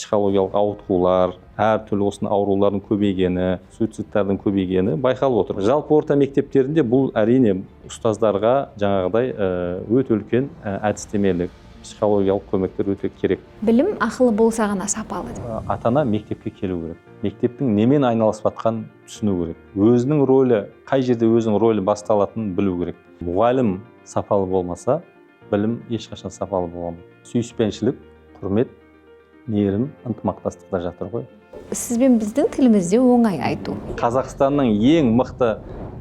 Психологиялық ауытқулар, әртүрлі осындай аурулардың көбейгені, суицидтардың көбейгені байқалып отыр. Жалпы орта мектептерінде бұл әрине ұстаздарға жаңағыдай өте үлкен әдістемелік, психологиялық көмектер өте керек. Білім ақылы болса ғана сапалы. Ата-ана мектепке келу керек. Мектептің немен айналысып жатқанын түсіну керек. Өзінің рөлі, қай жерде өзінің рөлі басталатынын білу керек. Мұғалім сапалы болмаса, білім ешқашан сапалы бола алмайды. Сүйіспеншілік, құрмет, мейірім, ынтымақтастықта жатыр ғой. Сіз бен біздің тілімізде оңай айту. Қазақстанның ең мықты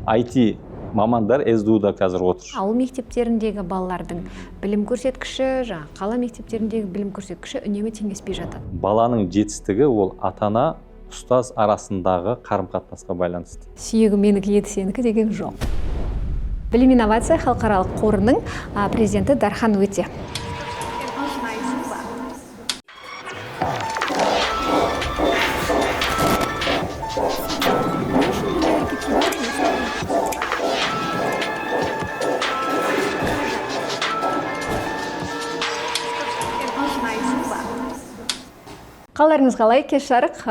IT мамандар СДУ-да қазір отыр. Ауыл мектептеріндегі балалардың білім көрсеткіші, жаңа қала мектептеріндегі білім көрсеткіші үнемі теңеспей жатады. Баланың жетістігі ол ата-ана, ұстаз арасындағы қарым-қатынасқа байланысты. Сүйегі менікі, еті сенікі деген жоқ. Білім инновация халықаралық қорының президенті Дархан Өте. Қалдарыңыз қалай? Кеш жарық,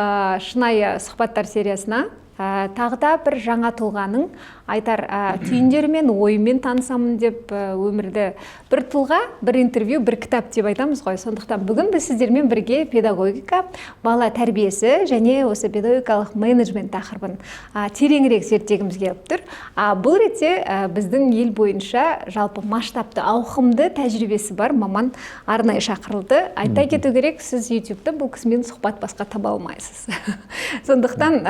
шынайы сұхбаттар сериясына тағы да бір жаңа тұлғаның айтар түйіндерімен, ойымен танысамын деп, өмірді бір тұлға, бір интервью, бір кітап деп айтамыз ғой. Сондықтан бүгін біз сіздермен бірге педагогика, бала тәрбиесі және осы педагогикалық менеджмент тақырыбын тереңірек зерттегіміз келіп тұр. Бұл ретте біздің ел бойынша жалпы масштабты, ауқымды тәжірибесі бар маман арнайы шақырылды. Айта кету керек, сіз YouTube-та бұл кісімен сұхбат басқа таба алмайсыз. Сондықтан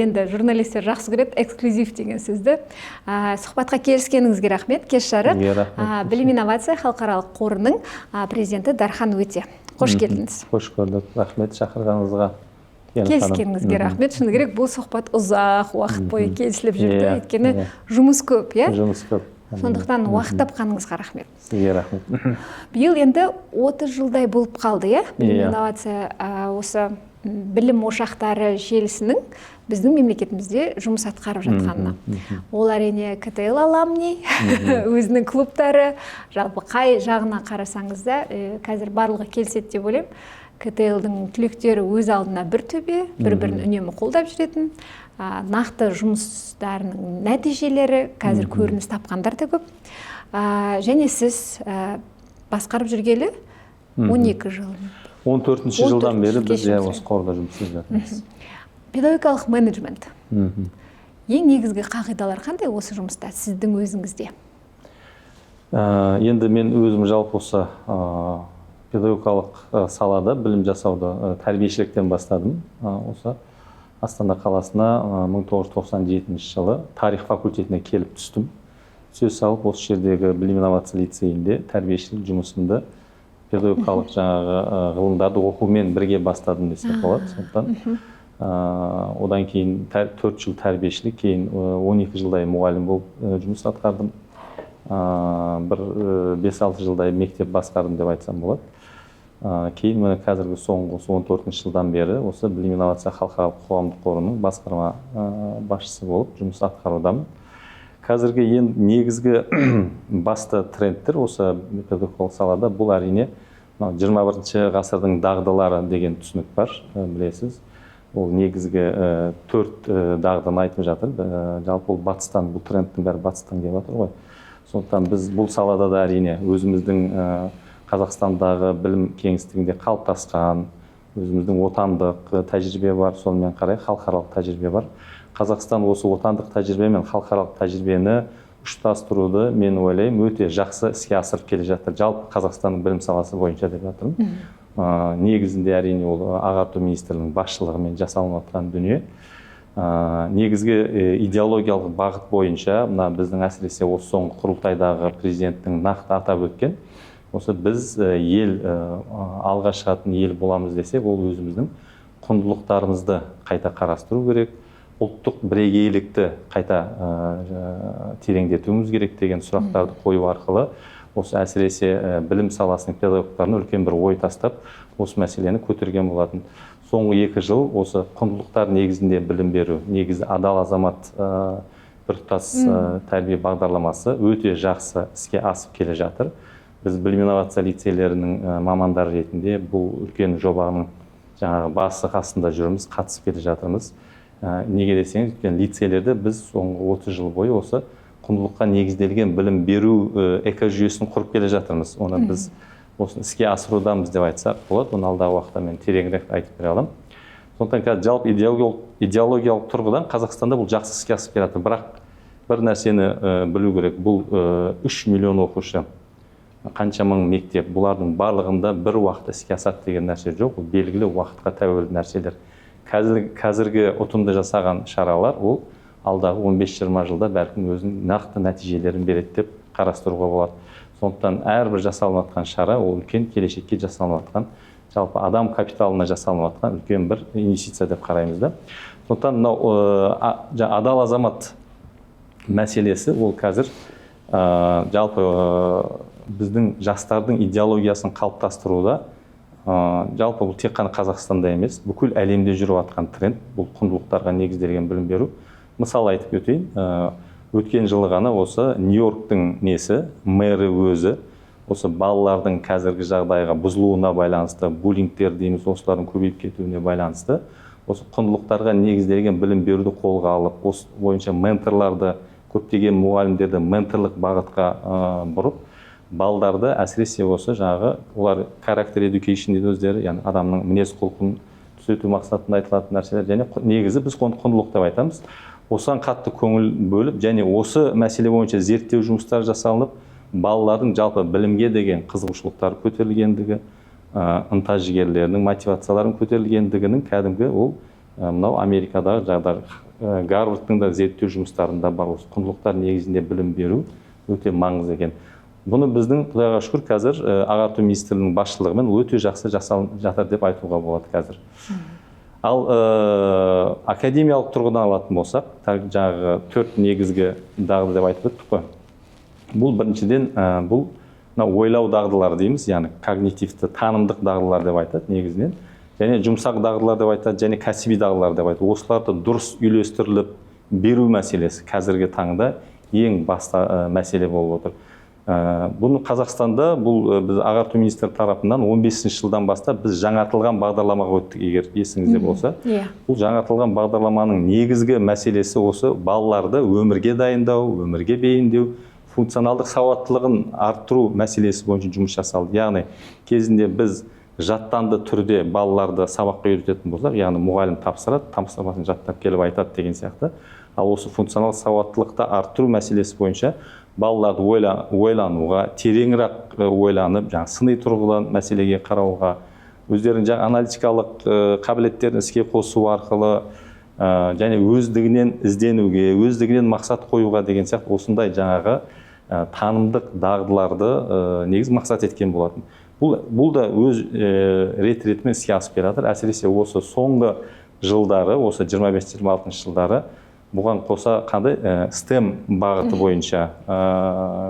енді журналистер жақсы көреді эксклюзив деген сөзді. Сұхбатқа келіскеніңізге рахмет. Кеш жарық. Білім инновация халықаралық қорының президенті Дархан Өте. Қош келдіңіз. Қош көрдік. Рахмет шақырғаныңызға. Келіскеніңізге рахмет. Шыны керек, бұл сұхбат ұзақ уақыт бойы келісіліп жүрді. Өйткені жұмыс көп, иә? Жұмыс көп. Сондықтан уақыт тапқаныңызға рахмет. Сізге рахмет. Биыл енді 30 жылдай болып қалды, иә? Білім инновация осы білім ошақтары желісінің біздің мемлекетімізде жұмыс атқарып жатқанына. Ол әрине КТЛ аламни, өзінің клубтары, жалпы қай жағына қарасаңыз да, қазір барлығы келіседі деп ойлаймын. КТЛ-дің түлектері өз алдына бір төбе, бір-бірін үнемі қолдап жүретін, нақты жұмыстарының нәтижелері қазір көрініс тапқандар да көп. Және сіз басқарып жүргелі 12 жыл. 14-ші жылдан бері біз осы қорда жұмыс істеп жатырмыз. Педагогикалық менеджмент. Ең негізгі қағидалар қандай осы жұмыста сіздің өзіңізде? Енді мен өзім жалпы осы педагогикалық салада білім жасауды тәрбиешіліктен бастадым. Осы Астана қаласына 1997 жылы тарих факультетіне келіп түстім. Сөз салып осы жердегі білім инновация лицейінде тәрбиешілік жұмысымды педагогикалық жаңағы ғылымдарды оқумен бірге бастадым десек болады. Сондықтан одан кейін 4 жыл тәрбиешілік, кейін 12 жылдай мұғалім болып жұмыс атқардым. Бір 5-6 жылдай мектеп басқардым деп айтсам болады. Кейін міне қазіргі соңғы осы 14 жылдан бері осы білім инновация халықаралық қоғамдық қорының басқарма басшысы болып жұмыс атқарудамын. Қазіргі ең негізгі басты трендтер осы педагогикалық салада бұл әрине мынау 21-ші ғасырдың дағдылары деген түсінік бар, білесіз. Ол негізгі 4 дағдыны айтып жатыр. Жалпы ол батыстан, бұл трендтің бәрі батыстан келіп жатыр ғой. Сондықтан біз бұл салада да әрине өзіміздің Қазақстандағы білім кеңістігінде қалыптасқан, өзіміздің отандық тәжірибе бар, сонымен қарай халықаралық тәжірибе бар. Қазақстан осы отандық тәжірибе мен халықаралық тәжірибені ұштастыруды, мен ойлаймын, өте жақсы іске асырып келе жатыр. Жалпы Қазақстанның білім саласы бойынша деп жатырмын. Негізінде әрине ол ағарту министрлігінің басшылығымен жасалынып жатқан дүние. Негізгі идеологиялық бағыт бойынша мына біздің әсіресе осы соңғы құрылтайдағы президенттің нақты атап өткен, осы біз ел алға шығатын ел боламыз десек, ол өзіміздің құндылықтарымызды қайта қарастыру керек, ұлттық бірегейлікті қайта тереңдетуіміз керек деген сұрақтарды қою арқылы осы әсіресе білім саласының педагогтарына үлкен бір ой тастап, осы мәселені көтерген болатын. Соңғы 2 жыл осы құндылықтар негізінде білім беру, негізі адал азамат біртұтас тәрбие бағдарламасы өте жақсы іске асып келе жатыр. Біз білім инновация лицейлерінің мамандары ретінде бұл үлкен жобаның жаңағы басы қасында жүрміз, қатысып келе жатырмыз. Неге десеңіз, өйткені лицейлерде біз соңғы 30 жыл бойы осы құндылыққа негізделген білім беру экожүйесін құрып келе жатырмыз. Оны біз осыны іске асырудамыз деп айтсақ болады. Оны алдағы уақытта мен тереңірек айтып бере аламын. Сондықтан қазір жалпы идеологиялық тұрғыдан Қазақстанда бұл жақсы іске асып келе жатыр. Бірақ бір нәрсені білу керек: бұл 3 миллион оқушы, қанша мың мектеп, бұлардың барлығында бір уақытта іске асады деген нәрсе жоқ. Бұл белгілі уақытқа тәуелді нәрселер. Қазіргі ұтымды жасаған шаралар ол алдағы 15-20 жылда бәлкім өзінің нақты нәтижелерін береді деп қарастыруға болады. Сондықтан әрбір жасалынып жатқан шара ол үлкен келешекке жасалынып жатқан, жалпы адам капиталына жасалынып жатқан үлкен бір инвестиция деп қараймыз да. Сондықтан мынау адал азамат мәселесі ол қазір жалпы біздің жастардың идеологиясын қалыптастыруда, жалпы бұл тек қана Қазақстанда емес, бүкіл әлемде жүріп жатқан тренд, бұл құндылықтарға негізделген білім беру. Мысал айтып өтейін: өткен жылы ғана осы Нью-Йорктың несі, мэрі өзі осы балалардың қазіргі жағдайға бұзылуына байланысты, буллингтер дейміз, осылардың көбейіп кетуіне байланысты осы құндылықтарға негізделген білім беруді қолға алып, осы бойынша менторларды, көптеген мұғалімдерді менторлық бағытқа бұрып, балдарды әсіресе осы жаңағы олар character education дейді өздері, яғни адамның мінез құлқын түзету мақсатында айтылатын нәрселер және негізі біз оны құндылық деп айтамыз. Осыған қатты көңіл бөліп және осы мәселе бойынша зерттеу жұмыстары жасалынып, балалардың жалпы білімге деген қызығушылықтары көтерілгендігі, ынта жігерлерінің, мотивацияларының көтерілгендігінің кәдімгі ол мынау Америкадағы жағдай, Гарвардтың да зерттеу жұмыстарында бар, осы құндылықтар негізінде білім беру өте маңызды екен. Бұны біздің, құдайға шүкір, қазір ағарту министрлігінің басшылығымен өте жақсы жасалынып жатыр деп айтуға болады қазір. Ал академиялық тұрғыдан алатын болсақ, жаңағы төрт негізгі дағды деп айтып өттік қой. Бұл біріншіден, бұл мына ойлау дағдылары дейміз, яғни когнитивті, танымдық дағдылар деп айтады негізінен, және жұмсақ дағдылар деп айтады, және кәсіби дағдылар деп айтады. Осыларды дұрыс үйлестіріліп беру мәселесі қазіргі таңда ең басты мәселе болып отыр. Бұны Қазақстанда бұл біз ағарту министрі тарапынан 15 жылдан бастап біз жаңартылған бағдарламаға өттік, егер есіңізде болса. Иә. Бұл жаңартылған бағдарламаның негізгі мәселесі осы балаларды өмірге дайындау, өмірге бейімдеу, функционалдық сауаттылығын арттыру мәселесі бойынша жұмыс жасалды. Яғни кезінде біз жаттанды түрде балаларды сабаққа үйрететін болсақ, яғни мұғалім тапсырады, тапсырмасын жаттап келіп айтады деген сияқты. Ал осы функционалдық сауаттылықты арттыру мәселесі бойынша балаларды ойлануға, тереңірек ойланып, жаңағы сыни тұрғыдан мәселеге қарауға, өздерінің жаңағы аналитикалық қабілеттерін іске қосу арқылы және өздігінен ізденуге, өздігінен мақсат қоюға деген сияқты осындай жаңағы танымдық дағдыларды негізі мақсат еткен болатын. Бұл да өз рет ретімен іске асып келе жатыр. Әсіресе осы соңғы жылдары, осы 25-26 жылдары бұған қоса қандай STEM бағыты бойынша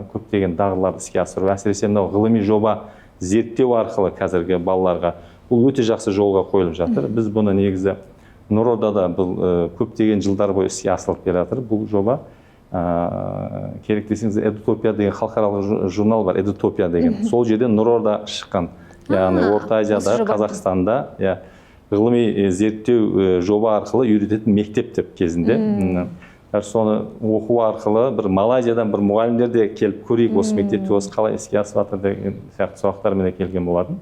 көптеген дағдыларды іске асыру, әсіресе мынау ғылыми жоба зерттеу арқылы қазіргі балаларға бұл өте жақсы жолға қойылып жатыр. Біз бұны негізі Нұрордада бұл көптеген жылдар бойы іске асырылып келе жатыр бұл жоба. Керек десеңіз, «Эдутопия» деген халықаралық журнал бар, «Эдутопия» деген, сол жерден Нұрорда шыққан, яғни Орта Осы Азияда, жоба. Қазақстанда, иә, ғылыми зерттеу жоба арқылы үйрететін мектеп деп кезінде. Даже соны оқу арқылы бір Малайзиядан бір мұғалімдер де келіп, көрейік осы мектепте осы қалай іске асып жатыр деген сияқты сұрақтармен де келген болатын.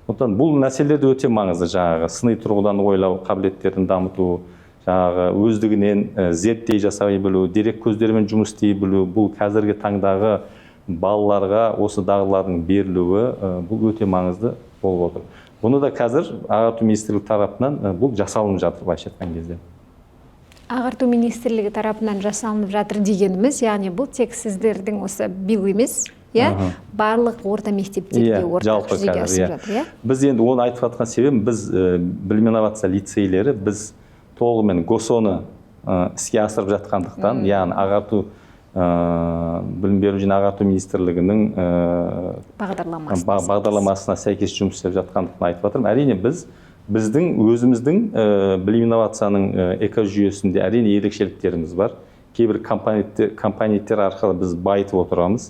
Сондықтан бұл мәселелер де өте маңызды: жаңағы сыни тұрғыдан ойлау қабілеттерін дамыту, жаңағы өздігінен зерттей жасай білу, дерек көздерімен жұмыс істей білу. Бұл қазіргі таңдағы балаларға осы дағдылардың берілуі бұл өте маңызды болып отыр. Бұны да қазір ағарту министрлігі тарапынан бұл жасалынып жатыр, былайша айтқан кезде. Ағарту министрлігі тарапынан жасалынып жатыр дегеніміз, яғни бұл тек сіздердің осы биыл емес, иә, барлық орта мектептерде Иә, ортақ жалпы жүзеге қазір, асып иә. жатыр, иә? Біз енді оны айтып жатқан себебім, біз білім инновация лицейлері, біз толығымен ГОСО-ны іске асырып жатқандықтан, яғни ағарту білім беру және ағарту министрлігінің бағдарламасына бағдарламасына сәйкес жұмыс істеп жатқандығын айтып жатырмын. Әрине, біз біздің өзіміздің білім инновацияның экожүйесінде, әрине, ерекшеліктеріміз бар. Кейбір компоненттер арқылы біз байытып отырамыз.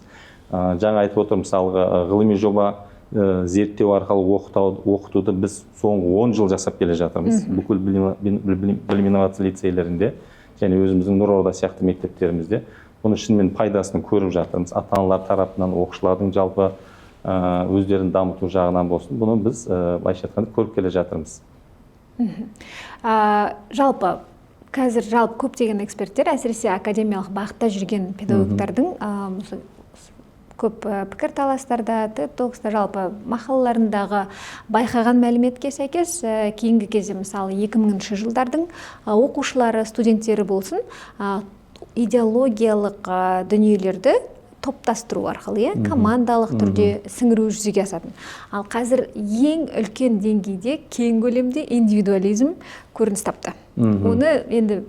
Жаңа айтып отырмын, мысалға, ғылыми жоба Зерттеу арқылы оқытуды біз соңғы 10 жыл жасап келе жатырмыз. Бүкіл білім инновация лицейлерінде және өзіміздің Нұрорда сияқты мектептерімізде бұны шынымен пайдасын көріп жатырмыз. Ата-аналар тарапынан, оқушылардың жалпы өздерін дамыту жағынан болсын, бұны біз былайша айтқанда көріп келе жатырмыз. Жалпы қазір жалпы көптеген эксперттер, әсіресе академиялық бағытта жүрген педагогтардың көп пікірталастарда, TED Talks-та, жалпы мақалаларындағы байқаған мәліметке сәйкес, кейінгі кезде, мысалы, 2000 жылдардың оқушылары, студенттері болсын, идеологиялық дүниелерді топтастыру арқылы, иә, командалық түрде сіңіру жүзеге асатын. Ал қазір ең үлкен деңгейде, кең көлемде индивидуализм көрініс тапты. Оны енді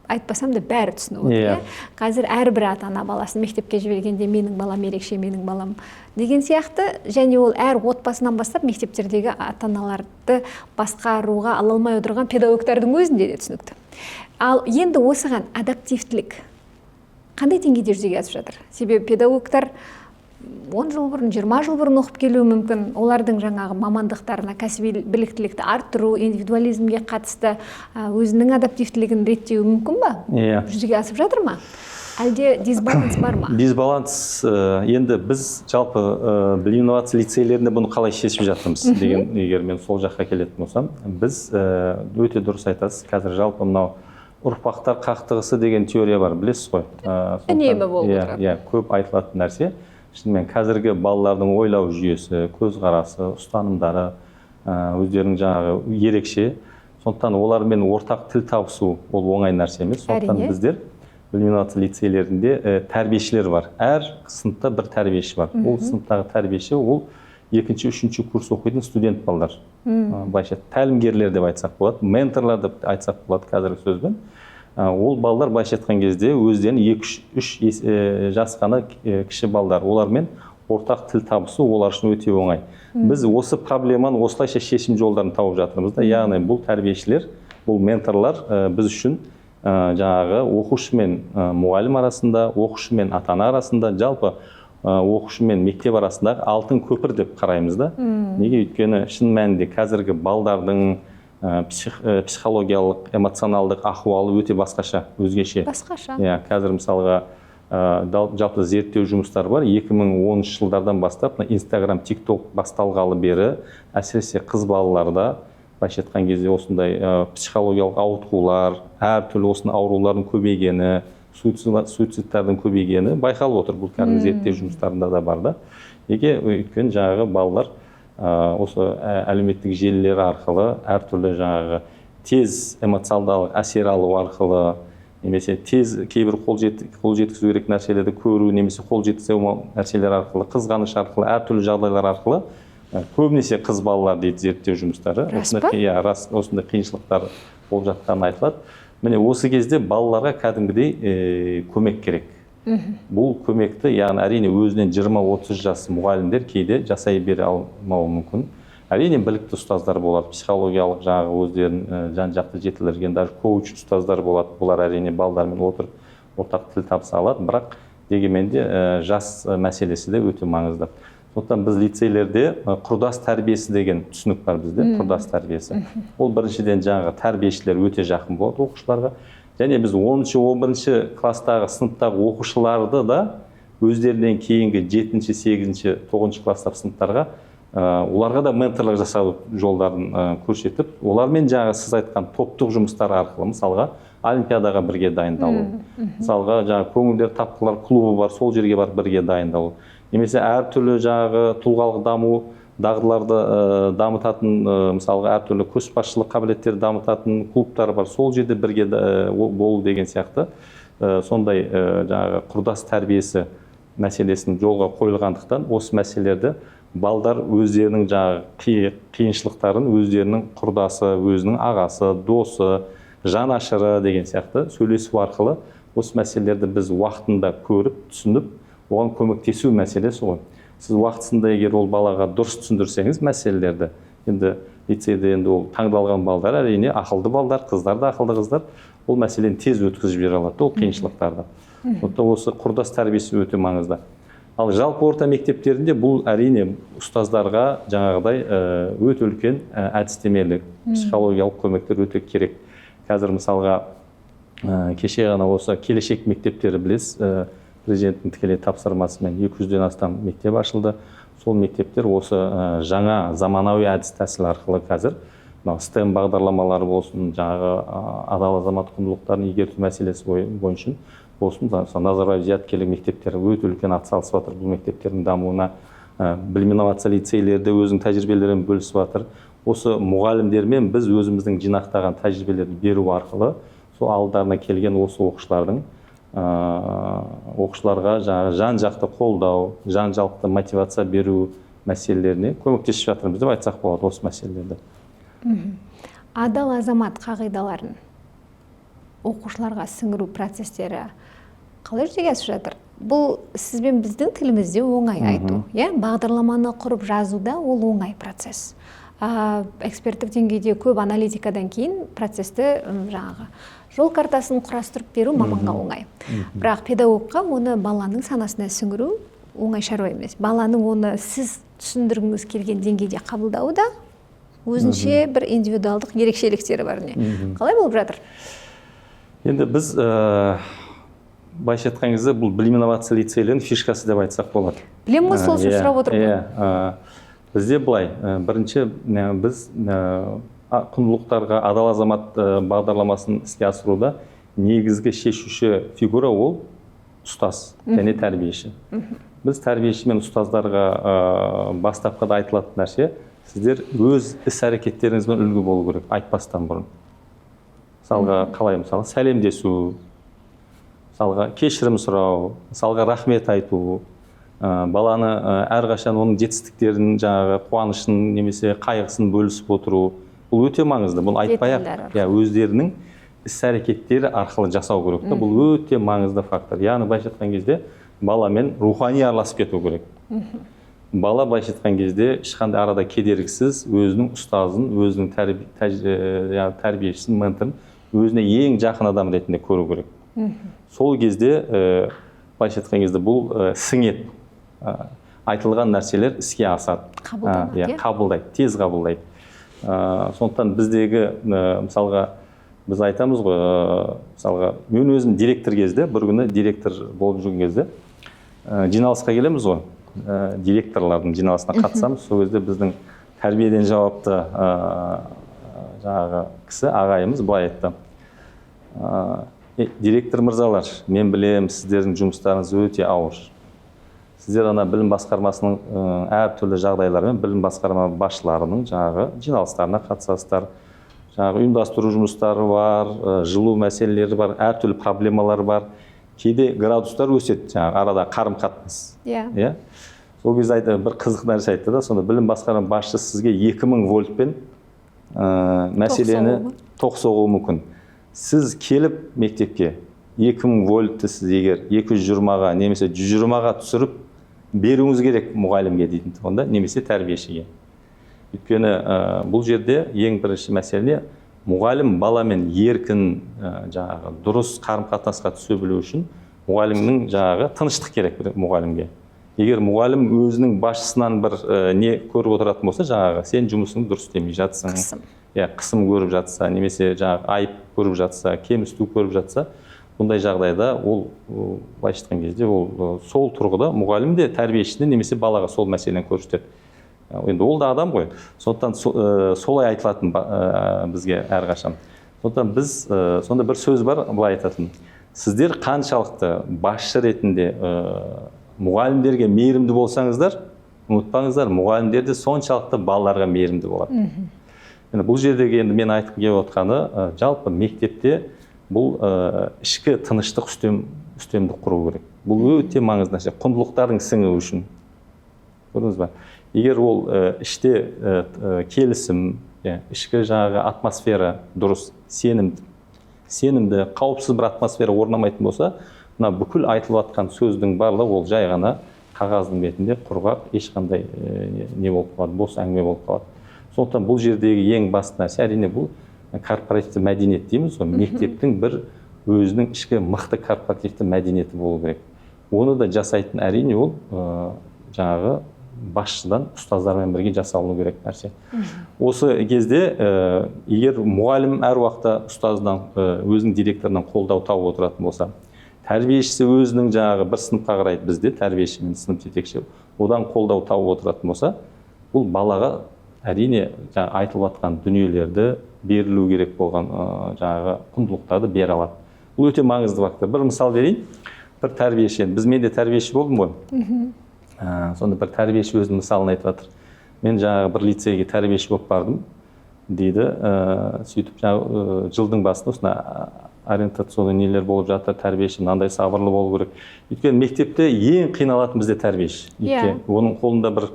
айтпасам да бәрі түсініп отыр, иә? Қазір әрбір ата-ана баласын мектепке жібергенде менің балам ерекше, менің балам деген сияқты, және ол әр отбасынан бастап мектептердегі ата-аналарды басқаруға ала алмай отырған педагогтардың өзінде де түсінікті. Ал енді осыған адаптивтілік қандай деңгейде жүзеге асып жатыр? Себебі педагогтар 10 жыл бұрын, 20 жыл бұрын оқып келуі мүмкін. Олардың жаңағы мамандықтарына кәсіби біліктілікті арттыру, индивидуализмге қатысты өзінің адаптивтілігін реттеуі мүмкін ба? Иә. Жүзеге асып жатыр ма? Әлде дисбаланс бар ма? Дисбаланс, енді біз жалпы білім инновация лицейлерінде бұны қалай шешіп жатырмыз деген, егер мен сол жаққа келетін болсам, біз өте дұрыс айтасыз. Қазір жалпы мынау ұрпақтар қақтығысы деген теория бар, білесіз ғой. Үнемі болып отырады. Иә, көп айтылатын нәрсе. Шынымен қазіргі балалардың ойлау жүйесі, көзқарасы, ұстанымдары өздерінің жаңағы ерекше. Сондықтан олармен ортақ тіл табысу ол оңай нәрсе емес. Сондықтан біздер білім инновация лицейлерінде тәрбиешілер бар. Әр сыныпта бір тәрбиеші бар. Ол сыныптағы тәрбиеші ол екінші, үшінші курс оқитын студент балалар. Былайша тәлімгерлер деп айтсақ болады, менторлар деп айтсақ болады қазіргі сөзбен. Ол балалар былайша айтқан кезде өздерінің екі, үш жас қана кіші балалар. Олармен ортақ тіл табысу олар үшін өте оңай. Біз осы проблеманы осылайша шешім жолдарын тауып жатырмыз да. Яғни бұл тәрбиешілер, бұл менторлар біз үшін жаңағы оқушы мен мұғалім арасында, оқушы мен ата-ана арасында, жалпы оқушы мен мектеп арасындағы алтын көпір деп қараймыз да. Неге? Өйткені шын мәнінде қазіргі балдардың психологиялық, эмоционалдық ахуалы өте басқаша, өзгеше. Басқаша. Иә, қазір мысалға, жалпы зерттеу жұмыстары бар. 2010 жылдардан бастап мына Инстаграм, ТикТок басталғалы бері, әсіресе қыз балаларда былайша айтқан кезде осындай психологиялық ауытқулар, әртүрлі осындай аурулардың көбейгені, суицидтардың көбейгені байқалып отыр. Бұл кәдімгі зерттеу жұмыстарында да бар да. Неге? Өйткені жаңағы балалар осы әлеуметтік желілер арқылы әртүрлі жаңағы тез эмоционалдық әсер алу арқылы немесе тез кейбір қол жеткізу керек нәрселерді көру немесе қол жеткізе алмау нәрселер арқылы, қызғаныш арқылы, әртүрлі жағдайлар арқылы, көбінесе қыз балалар дейді зерттеу жұмыстары. Рас Осындай па? Иә, рас, осындай қиыншылықтар болып жатқаны айтылады. Міне осы кезде балаларға кәдімгідей көмек керек. Бұл көмекті, яғни әрине өзінен 20-30 жас мұғалімдер кейде жасай бере алмауы мүмкін. Әрине білікті ұстаздар болады, психологиялық жаңағы өздерін жан-жақты жетілдірген, даже коуч ұстаздар болады. Бұлар әрине балдармен отырып ортақ тіл табыса алады, бірақ дегенмен де жас мәселесі де өте маңызды. Сондықтан біз лицейлерде құрдас тәрбиесі деген түсінік бар бізде, құрдас тәрбиесі. Ол біріншіден жаңағы тәрбиешілер өте жақын болады оқушыларға. Және біз 10-шы, 11-ші класстағы сыныптағы оқушыларды да өздерінен кейінгі 7-ші, 8-ші, 9-шы класстағы сыныптарға, оларға да менторлық жасау жолдарын көрсетіп, олармен жаңағы сіз айтқан топтық жұмыстар арқылы, мысалға, олимпиадаға бірге дайындалу, мысалға, жаңағы көңілдер тапқырлар клубы бар, сол жерге барып бірге дайындалу, немесе әртүрлі жаңағы тұлғалық даму дағдыларды дамытатын, мысалға, әртүрлі көшбасшылық қабілеттерді дамытатын клубтар бар, сол жерде бірге болу деген сияқты, сондай жаңағы құрдас тәрбиесі мәселесінің жолға қойылғандықтан осы мәселелерді балдар өздерінің жаңағы қиыншылықтарын өздерінің құрдасы, өзінің ағасы, досы, жанашыры деген сияқты сөйлесу арқылы осы мәселелерді біз уақытында көріп, түсініп, оған көмектесу мәселесі ғой. Сіз уақытысында егер ол балаға дұрыс түсіндірсеңіз мәселелерді, енді лицейде енді ол таңдалған балдар, әрине ақылды балдар, қыздар да ақылды қыздар, ол мәселені тез өткізіп жібере алады, ол қиыншылықтарды. Сондықтан осы құрдас тәрбиесі өте маңызды. Ал жалпы орта мектептерінде бұл, әрине, ұстаздарға жаңағыдай өте үлкен әдістемелік, психологиялық көмектер өте керек. Қазір, мысалға, кеше ғана осы келешек мектептері, білесіз, президенттің тікелей тапсырмасымен 200-ден астам мектеп ашылды. Сол мектептер осы жаңа заманауи әдіс тәсіл арқылы қазір мынау STEM бағдарламалары болсын, жаңағы адал азамат құндылықтарын игерту мәселесі бойынша болсын, мысалы, Назарбаев зияткерлік мектептері өте үлкен атсалысып жатыр бұл мектептердің дамуына. Білім инновация лицейлері де өзінің тәжірибелерімен бөлісіп жатыр. Осы мұғалімдермен біз өзіміздің жинақтаған тәжірибелерді беру арқылы сол алдарына келген осы оқушылардың оқушыларға жаңағы жан жақты қолдау, жан жақты мотивация беру мәселелеріне көмектесіп жатырмыз деп айтсақ болады осы мәселелерді. Адал азамат қағидаларын оқушыларға сіңіру процестері қалай жүзеге асып жатыр? Бұл сіз бен біздің тілімізде оңай айту, иә, бағдарламаны құрып жазуда ол оңай процесс. Эксперттік деңгейде көп аналитикадан кейін процесті, жаңағы жол картасын құрастырып беру маманға оңай, бірақ педагогқа оны баланың санасына сіңіру оңай шаруа емес. Баланың оны сіз түсіндіргіңіз келген деңгейде қабылдауы да өзінше бір индивидуалдық ерекшеліктері бар. Не қалай болып жатыр? Енді біз былайша айтқан кезде, бұл білім инновация лицейлерінің фишкасы деп айтсақ болады. Білемін ғой, сол үшін сұрап отырмын. Иә, бізде былай, бірінші, біз құндылықтарға адал азамат бағдарламасын іске асыруда негізгі шешуші фигура ол ұстаз және тәрбиеші. Біз тәрбиеші мен ұстаздарға бастапқыда айтылатын нәрсе: сіздер өз іс әрекеттеріңізбен үлгі болу керек айтпастан бұрын. Мысалға, қалай? Мысалы, сәлемдесу, мысалға, кешірім сұрау, мысалға, рахмет айту, баланы әрқашан оның жетістіктерін, жаңағы қуанышын немесе қайғысын бөлісіп отыру, бұл өте маңызды. Бұл айтпай ақ, Детальдар. Иә, өздерінің іс әрекеттері арқылы жасау керек та. Бұл өте маңызды фактор. Яғни, былайша айтқан кезде, баламен рухани араласып кету керек. Бала, былайша айтқан кезде, ешқандай арада кедергісіз өзінің ұстазын, өзінің яғни тәрбиешісін, менторын өзіне ең жақын адам ретінде көру керек. Сол кезде, былайша айтқан кезде, бұл сіңеді. Айтылған нәрселер іске асады. Қабылданады, иә, иә? Қабылдайды, тез қабылдайды. Сондықтан біздегі, мысалға, біз айтамыз ғой, мысалға, мен өзім директор кезде, бір күні директор болып жүрген кезде, жиналысқа келеміз ғой, директорлардың жиналысына қатысамыз. Сол кезде біздің тәрбиеден жауапты жаңағы кісі, ағайымыз былай айтты: «Директор мырзалар, мен білемін, сіздердің жұмыстарыңыз өте ауыр. Сіздер ана білім басқармасының әртүрлі жағдайларымен білім басқарма басшыларының жаңағы жиналыстарына қатысасыздар. Жаңағы ұйымдастыру жұмыстары бар, жылу мәселелері бар, әртүрлі проблемалар бар. Кейде градустар өседі, жаңағы арада қарым қатынас Иә, сол кезде айтты, бір қызық нәрсе айтты да. Сонда білім басқарма басшысы сізге 2000 вольтпен мәселені соғуы ма? Тоқ соғуы мүмкін. Сіз келіп мектепке 2000 вольтты сіз егер 220-ға немесе 120-ға түсіріп беруіңіз керек мұғалімге», — дейтін тұғын да, немесе тәрбиешіге. Өйткені бұл жерде ең бірінші мәселе: мұғалім баламен еркін, жаңағы дұрыс қарым қатынасқа түсе білу үшін мұғалімнің жаңағы тыныштық керек бір мұғалімге. Егер мұғалім өзінің басшысынан бір не көріп отыратын болса, жаңағы сен жұмысыңды дұрыс істемей жатсың, Қысым. Иә, қысым көріп жатса немесе жаңағы айып көріп жатса, кемсіту көріп жатса, бұндай жағдайда ол, былайша айтқан кезде, ол сол тұрғыда мұғалім де тәрбиешісіне немесе балаға сол мәселені көрсетеді. Енді ол да адам ғой. Сондықтан солай айтылатын бізге әрқашан. Сондықтан біз, сонда бір сөз бар былай айтатын: сіздер қаншалықты басшы ретінде мұғалімдерге мейірімді болсаңыздар, ұмытпаңыздар, мұғалімдер де соншалықты балаларға мейірімді болады. Енді бұл жердегі енді мен айтқым келіп отқаны, жалпы мектепте бұл ішкі тыныштық үстемдік құру керек. Бұл өте маңызды нәрсе құндылықтардың сіңуі үшін. Көрдіңіз ба, егер ол іште келісім, иә, ішкі жаңағы атмосфера дұрыс, сенімді, қауіпсіз бір атмосфера орнамайтын болса, мына бүкіл айтылып жатқан сөздің барлығы ол жай ғана қағаздың бетінде құрғақ, ешқандай не болып қалады, бос әңгіме болып қалады. Сондықтан бұл жердегі ең басты нәрсе, әрине, бұл корпоративті мәдениет дейміз ғой. Мектептің бір өзінің ішкі мықты корпоративті мәдениеті болу керек. Оны да жасайтын, әрине, ол жаңағы басшыдан, ұстаздармен бірге жасалыну керек нәрсе. Осы кезде егер мұғалім әр уақытта ұстаздан, өзінің директорынан қолдау тауып отыратын болса, тәрбиешісі өзінің жаңағы бір сыныпқа қарайды, бізде тәрбиеші мен сынып жетекші, одан қолдау тауып отыратын болса, бұл балаға, әрине, жаңа айтылып жатқан дүниелерді, берілу керек болған жаңағы құндылықтарды бере алады. Бұл өте маңызды фактор. Бір мысал берейін. Бір тәрбиеші, енді біз, мен де тәрбиеші болдым ғой. Сонда бір тәрбиеші өзінің мысалын айтып жатыр. Мен жаңағы бір лицейге тәрбиеші болып бардым дейді. Сөйтіп жаңағы жылдың басында осындай ориентационный нелер болып жатыр, тәрбиеші мынандай сабырлы болу керек. Өйткені мектепте ең қиналатын бізде тәрбиеші. Өйткені оның қолында бір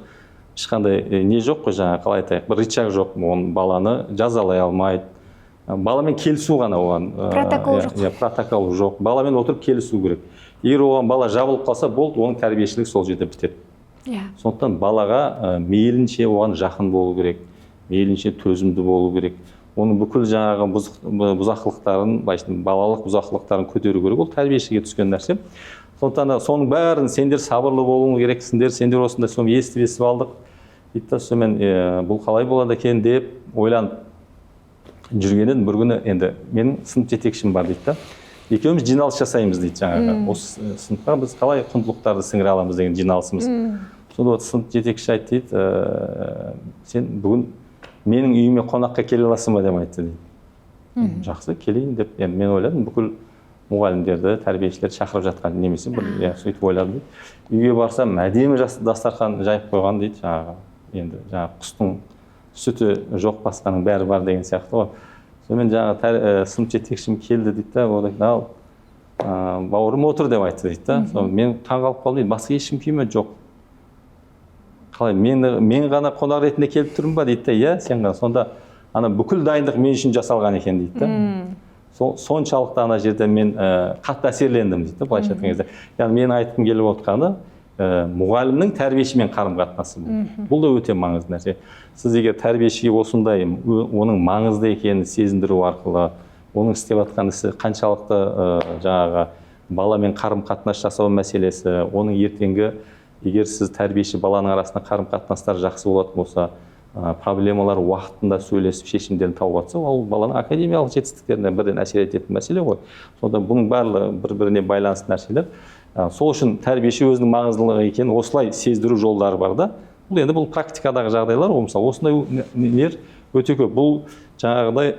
ешқандай не жоқ қой, жаңағы, қалай айтайық, бір рычаг жоқ, оның баланы жазалай алмайды. Баламен келісу ғана оған Протокол иә, жоқ. Иә, протокол жоқ. Баламен отырып келісу керек. Егер оған бала жабылып қалса, болды, оның тәрбиешілігі сол жерде бітеді. Сондықтан балаға мейлінше оған жақын болу керек, мейлінше төзімді болу керек, оның бүкіл жаңағы бұзақылықтарын, былайша айтқанда, балалық бұзақылықтарын көтеру керек. Ол тәрбиешіге түскен нәрсе. Сондықтан да соның бәрін сендер сабырлы болуың керексіңдер, сендер осындай, соны естіп естіп алдық дейді да. Сонымен бұл қалай болады екен деп ойланып жүргеннен, бір күні енді менің сынып жетекшім бар дейді да, екеуміз жиналыс жасаймыз дейді. Жаңағы осы сыныпқа біз қалай құндылықтарды сіңіре аламыз деген жиналысымыз. Сонда вот сынып жетекші айтты дейді: «Сен бүгін менің үйіме қонаққа келе аласың ба?» – деп айтты дейді. Жақсы, келейін деп. Енді мен ойладым, бүкіл мұғалімдерді, тәрбиешілерді шақырып жатқан немесе бір, иә, сөйтіп ойладым дейді. Үйге барсам, әдемі дастархан жайып қойған дейді. Жаңағы енді жаңағы құстың сүті жоқ, басқаның бәрі бар деген сияқты ғой. Сонымен жаңағы сынып жетекшім келді дейді да, одан кейін: «Ал, бауырым, отыр», – деп айтты дейді да. Сонымен мен таңқалып қалдым дейді. Басқа ешкім келмеді, жоқ. Қалай, мен ғана қонақ ретінде келіп тұрмын ба дейді да. Иә, сен ғана. Сонда ана бүкіл дайындық мен үшін жасалған екен дейді да. Сол соншалықты ана жерде мен қатты әсерлендім дейді да, былайша айтқан кезде. Яғни менің айтқым келіп отқаны мұғалімнің тәрбиешімен қарым қатынасы. Бұл да өте маңызды нәрсе. Сіз егер тәрбиешіге осындай оның маңызды екенін сезіндіру арқылы, оның істеп жатқан ісі қаншалықты, жаңағы баламен қарым қатынас жасау мәселесі, оның ертеңгі, егер сіз тәрбиеші баланың арасында қарым қатынастар жақсы болатын болса, проблемалар уақытында сөйлесіп, шешімдерін тауып жатса, ол баланың академиялық жетістіктеріне бірден әсер ететін мәселе ғой. Сондықтан бұның барлығы бір біріне байланысты нәрселер. Сол үшін тәрбиеші өзінің маңыздылығы екенін осылай сездіру жолдары бар да. Бұл енді бұл практикадағы жағдайлар ғой. Мысалы, осындай нелер өте көп. Бұл жаңағыдай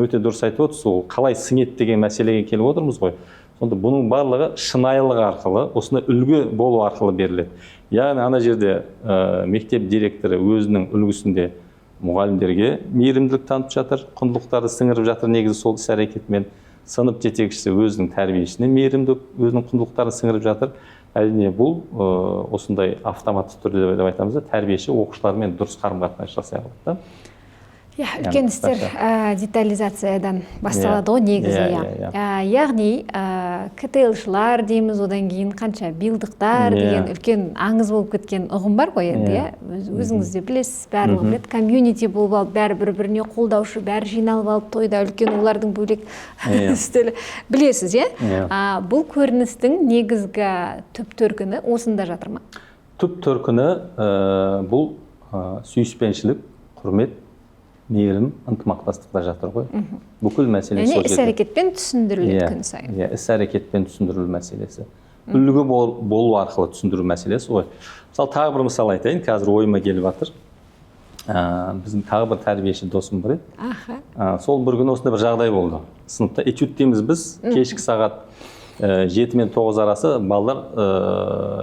өте дұрыс айтып отырсыз, ол қалай сіңеді деген мәселеге келіп отырмыз ғой. Сонда бұның барлығы шынайылық арқылы, осындай үлгі болу арқылы беріледі. Яғни ана жерде мектеп директоры өзінің үлгісінде мұғалімдерге мейірімділік танытып жатыр, құндылықтарды сіңіріп жатыр негізі сол іс әрекетімен. Сынып жетекшісі өзінің тәрбиешісіне мейірімді, өзінің құндылықтарын сіңіріп жатыр. Әрине, бұл осындай автоматты түрде деп айтамыз да, тәрбиеші оқушылармен дұрыс қарым қатынас жасай алады да. Иә, үлкен істер детализациядан басталады ғой негізі, иә. Иә, иә. Яғни КТЛшылар дейміз, одан кейін қанша БИЛдықтар деген үлкен аңыз болып кеткен ұғым бар ғой енді, иә. Өзіңіз де білесіз, барлығы біледі. Комьюнити болып алып, бәрі бір біріне қолдаушы, бәрі жиналып алып тойда үлкен олардың бөлек үстелі, білесіз, иә? Иә. Бұл көріністің негізгі түп төркіні осында жатыр ма? Түп төркіні бұл сүйіспеншілік, құрмет, мейірім, ынтымақтастықта жатыр ғой. Бүкіл мәселе Яғни сол іс жерде. әрекетпен түсіндіріледі Иә, күн сайын. Иә, іс әрекетпен түсіндірілу мәселесі, үлгі болу арқылы түсіндіру мәселесі ғой. Мысалы, тағы бір мысал айтайын, қазір ойыма келіп жатыр. Біздің тағы бір тәрбиеші досым бар еді. Сол бір күні осындай бір жағдай болды. Сыныпта этюд дейміз біз, кешкі сағат 7 мен 9 арасы балалар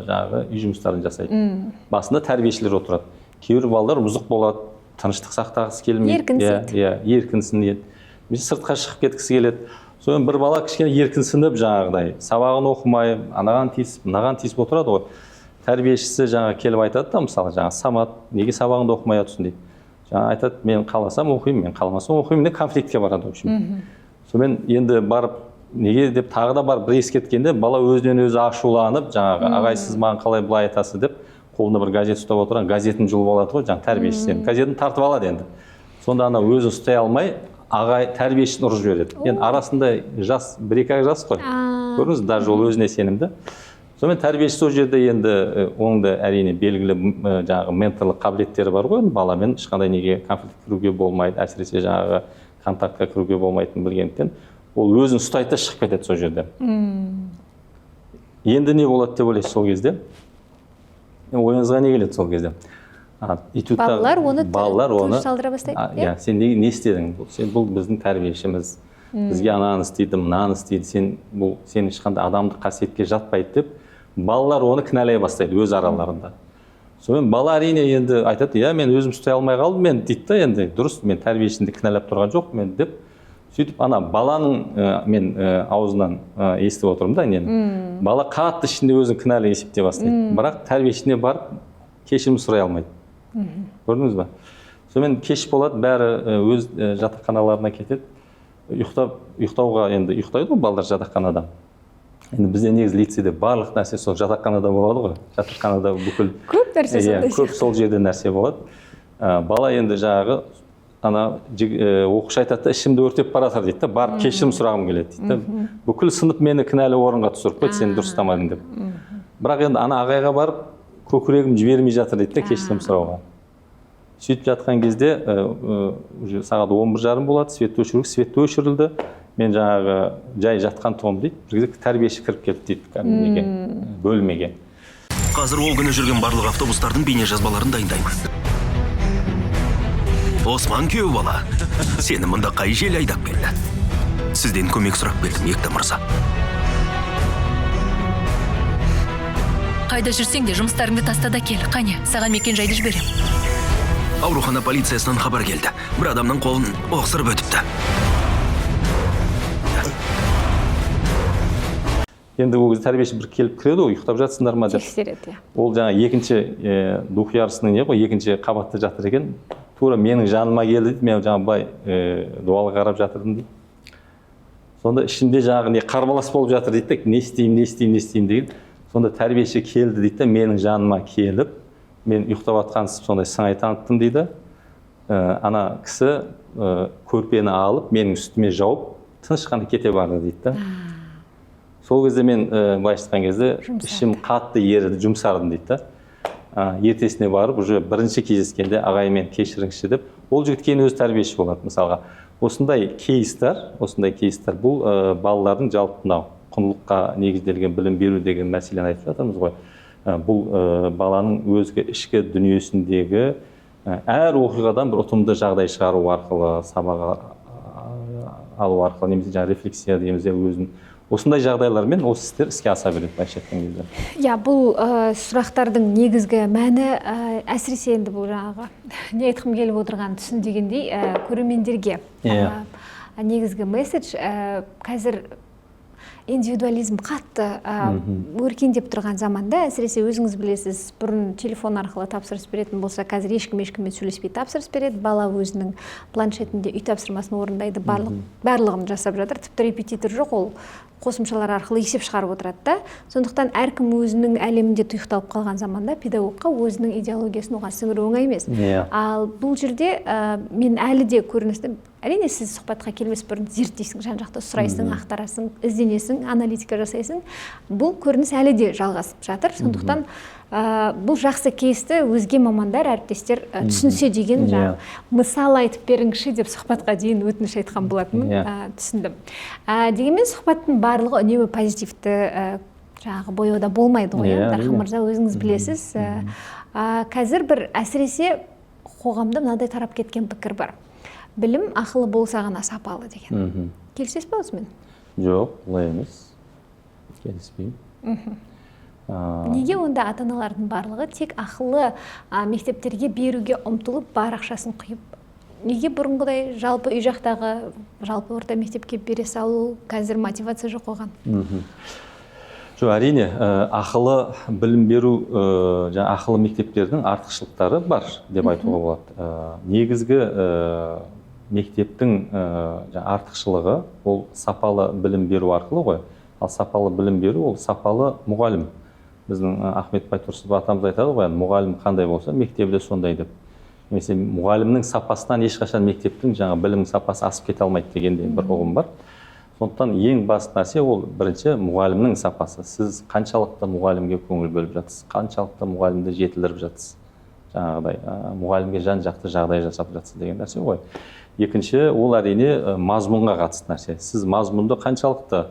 жаңағы үй жұмыстарын жасайды. Басында тәрбиешілер отырады. Кейбір балалар бұзық болады, тыныштық сақтағысы келмейді. Еркінсиді. Иә, еркінсінеді немесе сыртқа шығып кеткісі келеді. Сонымен бір бала кішкене еркінсініп, жаңағыдай сабағын оқымай, анаған тиісіп, мынаған тиісіп отырады ғой. Тәрбиешісі жаңағы келіп айтады да, мысалы, жаңағы: «Самат, неге сабағыңды оқымай жатырсың?» – дейді. Жаңа айтады: «Мен қаласам оқимын, мен қаламасам оқимын», – деп конфликтке барады, в общем. Сонымен енді барып, неге деп тағы да барып бір ескерткенде, бала өзінен өзі ашуланып, жаңағы: «Ағай, сіз маған қалай былай айтасыз?» – деп, қолында бір газет ұстап отырған, газетін жұлып алады ғой жаңағы тәрбиешісінен, газетін тартып алады енді. Сонда ана өзі ұстай алмай, ағай тәрбиешісін ұрып жібереді. Енді арасында жас бір екі ақ жас қой, көрдіңіз, даже ол өзіне сенімді. Сонымен тәрбиеші сол жерде енді оның да әрине белгілі жаңағы менторлық қабілеттері бар ғой, енді баламен ешқандай неге конфликт кіруге болмайды, әсіресе жаңағы контактқа кіруге болмайтынын білгендіктен ол өзін ұстайды да шығып кетеді сол жерде. Енді не болады деп ойлайсыз сол кезде? Ойыңызға не келеді сол кезде? Балалар оны балалар оны салдыра бастайды. Иә, сен не істедің? Сен бұл біздің тәрбиешіміз, бізге ананы істейді, мынаны істейді, сен бұл сен ешқандай адамдық қасиетке жатпайды деп балалар оны кінәлай бастайды өз араларында. Сонымен бала әрине енді айтады, иә, мен өзім ұстай алмай қалдым мен дейді да, енді дұрыс, мен тәрбиешіні кінәлап тұрған жоқпын мен деп. Сөйтіп ана баланың мен аузынан естіп отырмын да нені. Бала қатты ішінде өзін кінәлі есептей бастайды. Бірақ тәрбиешіне барып кешірім сұрай алмайды. Көрдіңіз ба? Сонымен кеш болады, бәрі өз жатақханаларына кетеді. Ұйықтауға енді ұйықтайды ғой балалар жатақханада. Енді бізде негізі лицейде барлық нәрсе сол жатақханада болады ғой. Жатақханада бүкіл көп нәрсе сондай. Көп сол жерде нәрсе болады. Бала енді жаңағы ана оқушы айтады да, ішімді өртеп бара жатыр дейді да, барып кешірім сұрағым келеді дейді да. Бүкіл сынып мені кінәлі орынға түсіріп қойды, сен дұрыс ұстамадың деп. Бірақ енді ана ағайға барып көкірегім жібермей жатыр дейді да кешірім сұрауға. Сөйтіп жатқан кезде уже сағат 11:30 болады, свет өшіру, свет өшірілді. Мен жаңағы жай жатқан тұғым дейді. Бір кезде тәрбиеші кіріп келді дейді кабинетке, бөлмеге. Қазір ол күні жүрген барлық автобустардың бейнежазбаларын дайындаймын. Осман күйеу бала, сені мұнда қай жел айдап келді? Сізден көмек сұрап келдім, Екті мырза. Қайда жүрсең де жұмыстарыңды таста да кел. Қане, саған мекен жайды жіберем. Аурухана полициясынан хабар келді. Бір адамның қолын оқсырып өтіпті. Енді ол кезде тәрбиеші бір келіп кіреді ғой, ұйықтап жатсыңдар ма деп. Тексереді, иә. Ол жаңа екінші двухъярусный не ғой, екінші қабатта жатыр екен. Тура менің жаныма келді дейді, мен жаңа былай дуалға қарап жатырдым дейді. Сонда ішімде жаңағы не қарбалас болып жатыр дейді де, не істеймін, не істеймін, не істеймін деген. Сонда тәрбиеші келді дейді де, менің жаныма келіп, мен ұйықтап жатқансып сондай сыңай таныттым дейді. Ана кісі көрпені алып, менің үстіме жауып, тыныш қана кете барды дейді да. Сол кезде мен былайша айтқан кезде ішім қатты еріді, жұмсардым дейді да. Ертесіне барып, уже бірінші кездескенде ағай мен кешіріңізші деп, ол жігіт кейін өзі тәрбиеші болады мысалға. Осындай кейстер бұл балалардың жалпы мынау құндылыққа негізделген білім беру деген мәселені айтып жатырмыз ғой. Бұл баланың өзге ішкі дүниесіндегі әр оқиғадан бір ұтымды жағдай шығару арқылы, сабақ алу арқылы, немесе жаңа рефлексия дейміз, өзін осындай жағдайлармен осы істер іске аса береді былайша айтқан кезде. Иә, бұл сұрақтардың негізгі мәні, әсіресе енді бұл жаңағы не айтқым келіп отырғанын түсін дегендей, көрермендерге негізгі месседж, қазір индивидуализм қатты өркендеп тұрған заманда, әсіресе өзіңіз білесіз, бұрын телефон арқылы тапсырыс беретін болса, қазір ешкім ешкіммен сөйлеспей тапсырыс береді, бала өзінің планшетінде үй тапсырмасын орындайды, барлығын жасап жатыр, тіпті репетитор жоқ, ол қосымшалар арқылы есеп шығарып отырады да. Сондықтан әркім өзінің әлемінде тұйықталып қалған заманда педагогқа өзінің идеологиясын оған сіңіру оңай емес. Ал бұл жерде мен әлі де көріністі, әрине сіз сұхбатқа келмес бұрын зерттейсің, жан-жақты сұрайсың, ақтарасың, ізденесің, аналитика жасайсың. Бұл көрініс әлі де жалғасып жатыр. Сондықтан бұл жақсы кейсті өзге мамандар, әріптестер түсінсе деген жаңа мысал айтып беріңізші деп сұхбатқа дейін өтініш айтқан болатынмын, түсіндім. Дегенмен сұхбаттың барлығы үнемі позитивті жаңағы бояуда болмайды ғой, Дархан мырза, өзіңіз білесіз. Қазір бір әсіресе қоғамда мынадай тарап кеткен пікір бар. Білім ақылы болса ғана сапалы деген. Келісесіз бе осымен? Жоқ, олай емес. Келіспеймін. Неге онда ата-аналардың барлығы тек ақылы мектептерге беруге ұмтылып, бар ақшасын құйып, неге бұрынғыдай жалпы үй жақтағы жалпы орта мектепке бере салу, қазір мотивация жоқ оған? Жоқ, әрине, ақылы білім беру, жаңа ақылы мектептердің артықшылықтары бар деп айтуға болады. Негізгі мектептің артықшылығы ол сапалы білім беру арқылы ғой. Ал сапалы білім беру ол сапалы мұғалім. Біздің Ахмет Байтұрсынов атамыз айтады ғой, мұғалім қандай болса, мектебі де сондай деп. Немесе мұғалімнің сапасынан ешқашан мектептің жаңа білім сапасы асып кете алмайды деген де бір ұғым бар. Сондықтан ең басты нәрсе ол бірінші мұғалімнің сапасы. Сіз қаншалықты мұғалімге көңіл бөліп жатсыз, қаншалықты мұғалімді жетілдіріп жатсыз, жаңағыдай мұғалімге жан жақты жағдай жасап жатсыз деген нәрсе ғой. Екінші, ол әрине мазмұнға қатысты нәрсе. Сіз мазмұнды қаншалықты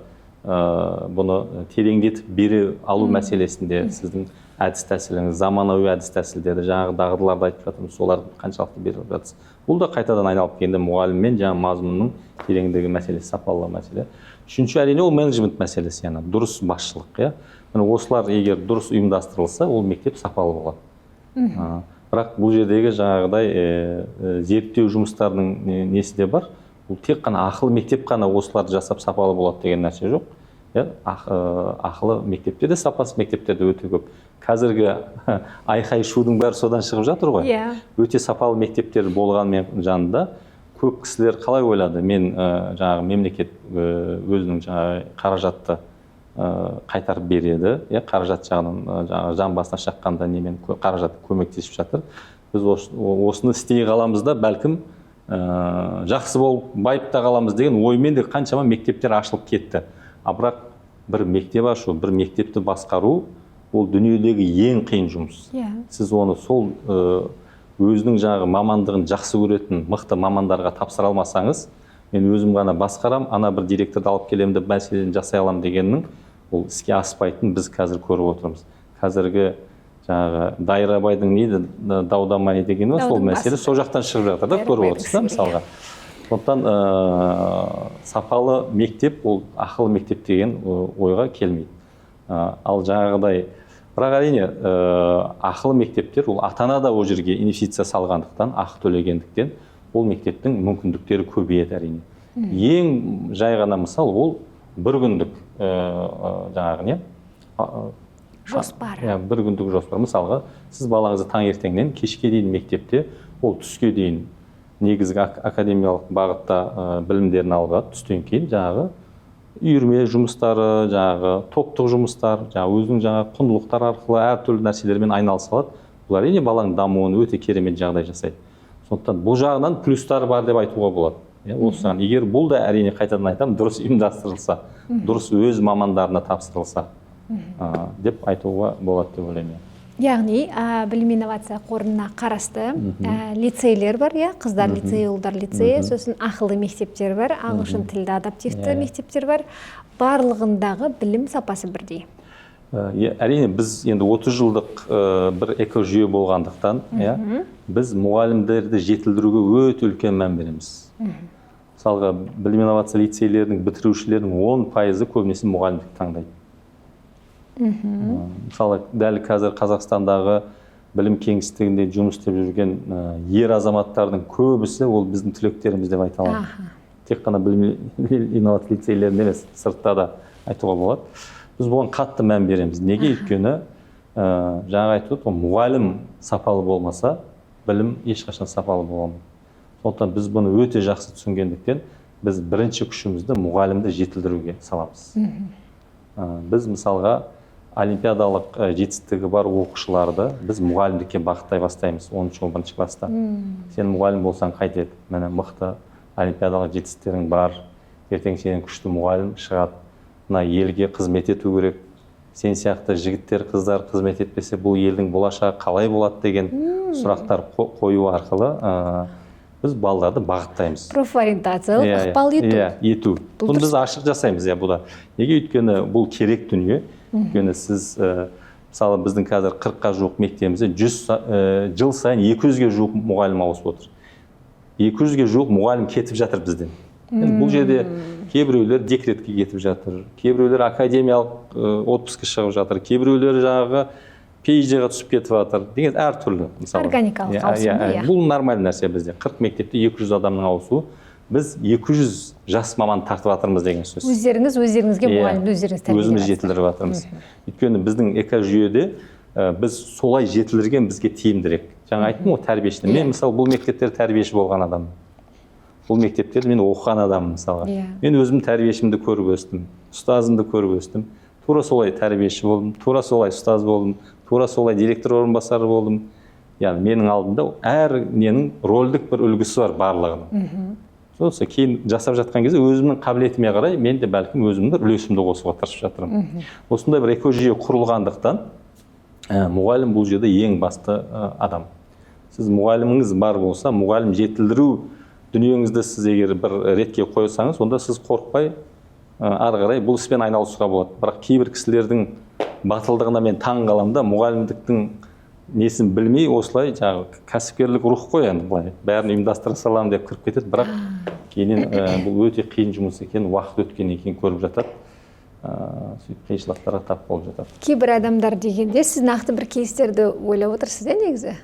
бұны тереңдетіп бере алу мәселесінде сіздің әдіс тәсіліңіз, заманауи әдіс тәсілдері, жаңағы дағдыларды айтып жатырмыз, соларды қаншалықты беріп жатсыз. Бұл да қайтадан айналып келгенде мұғалім мен жаңа мазмұнның тереңдігі мәселесі, сапалы мәселе. Үшінші, әрине, ол менеджмент мәселесі, яғни дұрыс басшылық, иә. Міне, осылар егер дұрыс ұйымдастырылса, ол мектеп сапалы болады. Бірақ бұл жердегі жаңағыдай зерттеу жұмыстарының несі де бар. Бұл тек қана ақылы мектеп қана осыларды жасап сапалы болады деген нәрсе жоқ. Иә, ақылы мектепте де сапасыз мектептер де өте көп. Қазіргі айқай шудың бәрі содан шығып жатыр ғой. Иә. Өте сапалы мектептер болғанымен жанында көп кісілер қалай ойлады? Мен жаңағы мемлекет өзінің жаңағы қаражатты қайтарып береді, иә, қаражат жағынан жаңағы жан басына шаққанда немен қаражат көмектесіп жатыр. Біз осыны істей қаламыз да, бәлкім жақсы болып байып та қаламыз деген оймен де қаншама мектептер ашылып кетті. А бірақ бір мектеп ашу, бір мектепті басқару ол дүниедегі ең қиын жұмыс. Иә. Сіз оны сол өзінің жаңағы мамандығын жақсы көретін мықты мамандарға тапсыра алмасаңыз, мен өзім ғана басқарам, ана бір директорды алып келемін деп мәселені жасай аламын дегеннің ол іске аспайтынын біз қазір көріп отырмыз. Қазіргі жаңағы Дайрабайдың не еді, дау-дамай деген бар, сол мәселе сол жақтан шығып жатыр да, көріп отырсыз да мысалға. Сондықтан сапалы мектеп ол ақылы мектеп деген ойға келмейді. Ал жаңағыдай, бірақ әрине ақылы мектептер ол ата-ана да ол жерге инвестиция салғандықтан, ақы төлегендіктен ол мектептің мүмкіндіктері көбейеді әрине. Ең жай ғана мысал ол бір күндік жаңағы не? Жоспар. Иә, бір күндік жоспар. Мысалға, сіз балаңызды таңертеңнен кешке дейін мектепте, ол түске дейін негізгі академиялық бағытта білімдерін алып алады, түстен кейін жаңағы үйірме жұмыстары, жаңағы топтық жұмыстар, жаңағы өзінің жаңағы құндылықтар арқылы әртүрлі нәрселермен айналыса алады. Бұл әрине баланың дамуын өте керемет жағдай жасайды. Сондықтан бұл жағынан плюстары бар деп айтуға болады. Иә, осыған егер бұл да әрине қайтадан айтамын, дұрыс ұйымдастырылса, дұрыс өз мамандарына тапсырылса деп айтуға болады деп ойлаймын. Яғни білім инновация қорына қарасты лицейлер бар, иә, қыздар лицейі, ұлдар лицейі, сосын ақылды мектептер бар, ағылшын тілді адаптивті мектептер бар. Барлығындағы білім сапасы бірдей. Әрине, біз енді 30 жылдық бір экожүйе болғандықтан, иә, біз мұғалімдерді жетілдіруге өте үлкен мән береміз. Мысалға, білім инновация лицейлерінің бітірушілерінің 10% көбінесе мұғалімдікті таңдайды. Мысалы, дәл қазір Қазақстандағы білім кеңістігінде жұмыс істеп жүрген ер азаматтардың көбісі ол біздің түлектеріміз деп айта аламын. Тек қана білім инновация лицейлерінде емес, сыртта да айтуға болады. Біз бұған қатты мән береміз. Неге? Өйткені жаңа айтып отырмын, мұғалім сапалы болмаса, білім ешқашан сапалы бола алмайды. Сондықтан біз бұны өте жақсы түсінгендіктен, біз бірінші күшімізді мұғалімді жетілдіруге саламыз. Біз мысалға олимпиадалық жетістігі бар оқушыларды біз мұғалімдікке бағыттай бастаймыз 10-11 класста. Сен мұғалім болсаң қайтеді? Міне, мықты олимпиадалық жетістіктерің бар, ертең сенен күшті мұғалім шығады, мына елге қызмет ету керек, сен сияқты жігіттер, қыздар қызмет етпесе бұл елдің болашағы қалай болады деген сұрақтар қою арқылы біз балаларды бағыттаймыз. Профориентациялық ықпал ету. Иә, ету. Бұны біз ашық жасаймыз, иә, бұда. Неге? Өйткені бұл керек дүние. Өйткені сіз, мысалы, біздің қазір 40-қа жуық мектебімізде 100 жыл сайын 200-ге жуық мұғалім ауысып отыр. 200-ге жуық мұғалім кетіп жатыр бізден. Енді бұл жерде кейбіреулер декретке кетіп жатыр, кейбіреулер академиялық отпускқа шығып жатыр, кейбіреулер жаңағы PhD-ға түсіп кетіп жатыр деген әртүрлі, мысалы. Органикалық ауысым, иә. Бұл нормаль нәрсе бізде. 40 мектепте 200 адамның ауысуы, біз 200 жас маман тартып жатырмыз деген сөз. Өздеріңіз өздеріңізге мұғалімді өздеріңіз тәрбиелеп Өзіміз жатырсыз. жетілдіріп жатырмыз. Өйткені біздің экожүйеде біз солай жетілдірген бізге тиімдірек. Жаңа айттым ғой, тәрбиешіні. Мен мысалы бұл мектептерде тәрбиеші болған адаммын. Бұл мектептерде мен оқыған адаммын мысалға. Мен өзім тәрбиешімді көріп өстім, ұстазымды көріп өстім. Тура солай тәрбиеші болдым, тура солай ұстаз болдым, тура солай директор орынбасары болдым. Яғни менің алдымда әр ненің рольдік бір үлгісі бар барлығының. Сосын кейін жасап жатқан кезде өзімнің қабілетіме қарай мен де бәлкім өзімнің бір үлесімді қосуға тырысып жатырмын. Осындай бір экожүйе құрылғандықтан, мұғалім бұл жерде ең басты адам. Сіз мұғаліміңіз бар болса, мұғалім жетілдіру дүниеңізді сіз егер бір ретке қойсаңыз, онда сіз қорықпай ары қарай бұл іспен айналысуға болады. Бірақ кейбір кісілердің батылдығына мен таң қаламын да, мұғалімдіктің несін білмей осылай жаңағы кәсіпкерлік рух қой енді, былай бәрін ұйымдастыра саламын деп кіріп кетеді. Бірақ кейіннен бұл өте қиын жұмыс екенін уақыт өткеннен кейін көріп жатады, сөйтіп қиыншылықтарға тап болып жатады. Кейбір адамдар дегенде, сіз нақты бір кейстерді ойлап отырсыз, иә? Негізі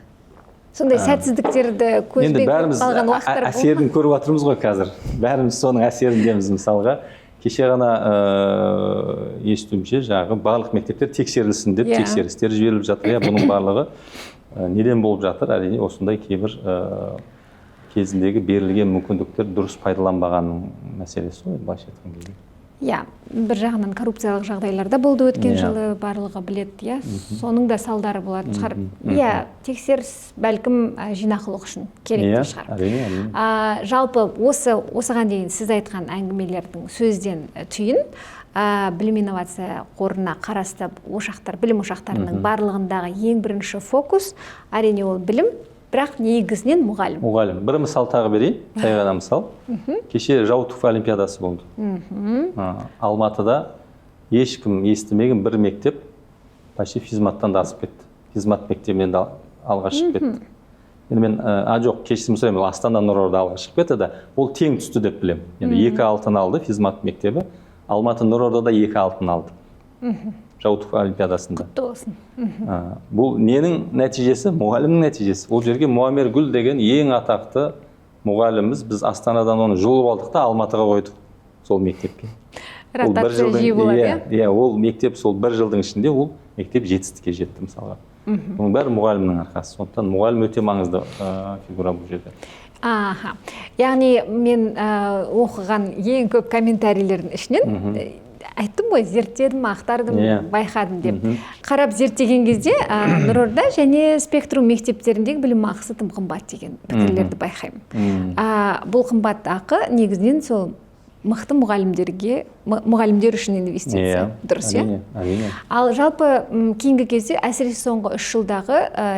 сондай сәтсіздіктерді Енді көзбен көріп бәріміз қалған уақыттар болды ма? Әсерін көріп жатырмыз ғой қазір, бәріміз соның әсеріндеміз. Мысалға, кеше ғана естуімше, жаңағы барлық мектептер тексерілсін деп тексерістер жіберіліп жатыр, иә. Бұның барлығы неден болып жатыр? Әрине, осындай кейбір кезіндегі берілген мүмкіндіктер дұрыс пайдаланбағанның мәселесі ғой, былайша айтқан кезде. Иә, бір жағынан коррупциялық жағдайлар да болды өткен жылы, барлығы біледі, иә, соның да салдары болатын шығар. Иә, тексеріс бәлкім жинақылық үшін керек те шығар. әрине әрине Жалпы осыған дейін сіз айтқан әңгімелердің сөзден түйін, білім инновация қорына қарасты ошақтар, білім ошақтарының барлығындағы ең бірінші фокус, әрине, ол білім, бірақ негізінен мұғалім. Мұғалім. Бір мысал тағы берейін, жай ғана мысал. Кеше Жаутыков олимпиадасы болды. Алматыда ешкім естімеген бір мектеп почти физматтан да асып кетті, физмат мектебінен де алға шығып кетті. Енді мен жоқ, кешірім сұраймын, ол Астана Нұрорда алға шығып кетті да, ол тең түсті деп білемін. Енді екі алтын алды физмат мектебі, Алматы Нұрордада екі алтын алды Жаутыков олимпиадасында. Құтты болсын! Бұл ненің нәтижесі? Мұғалімнің нәтижесі. Ол жерге Муаммер Гүл деген ең атақты мұғаліміміз, біз Астанадан оны жұлып алдық та, Алматыға қойдық сол мектепке. Ол бір Ротация жылдың- жиі болады. Иә, Иә. Иә, ол мектеп сол бір жылдың ішінде ол мектеп жетістікке жетті мысалға. Бұның бәрі мұғалімнің арқасы. Сондықтан мұғалім өте маңызды фигура бұл жерде. Аха, яғни мен оқыған ең көп комментарийлердің ішінен, айттым ғой, зерттедім, ақтардым, байқадым деп, қарап зерттеген кезде, Нұрорда және Спектрум мектептеріндегі білім ақысы тым қымбат деген пікірлерді байқаймын. Бұл қымбат ақы негізінен сол мықты мұғалімдерге, мұғалімдер үшін инвестиция, дұрыс, иә? Әрине, әрине. Ал жалпы кейінгі кезде, әсіресе соңғы 3 жылдағы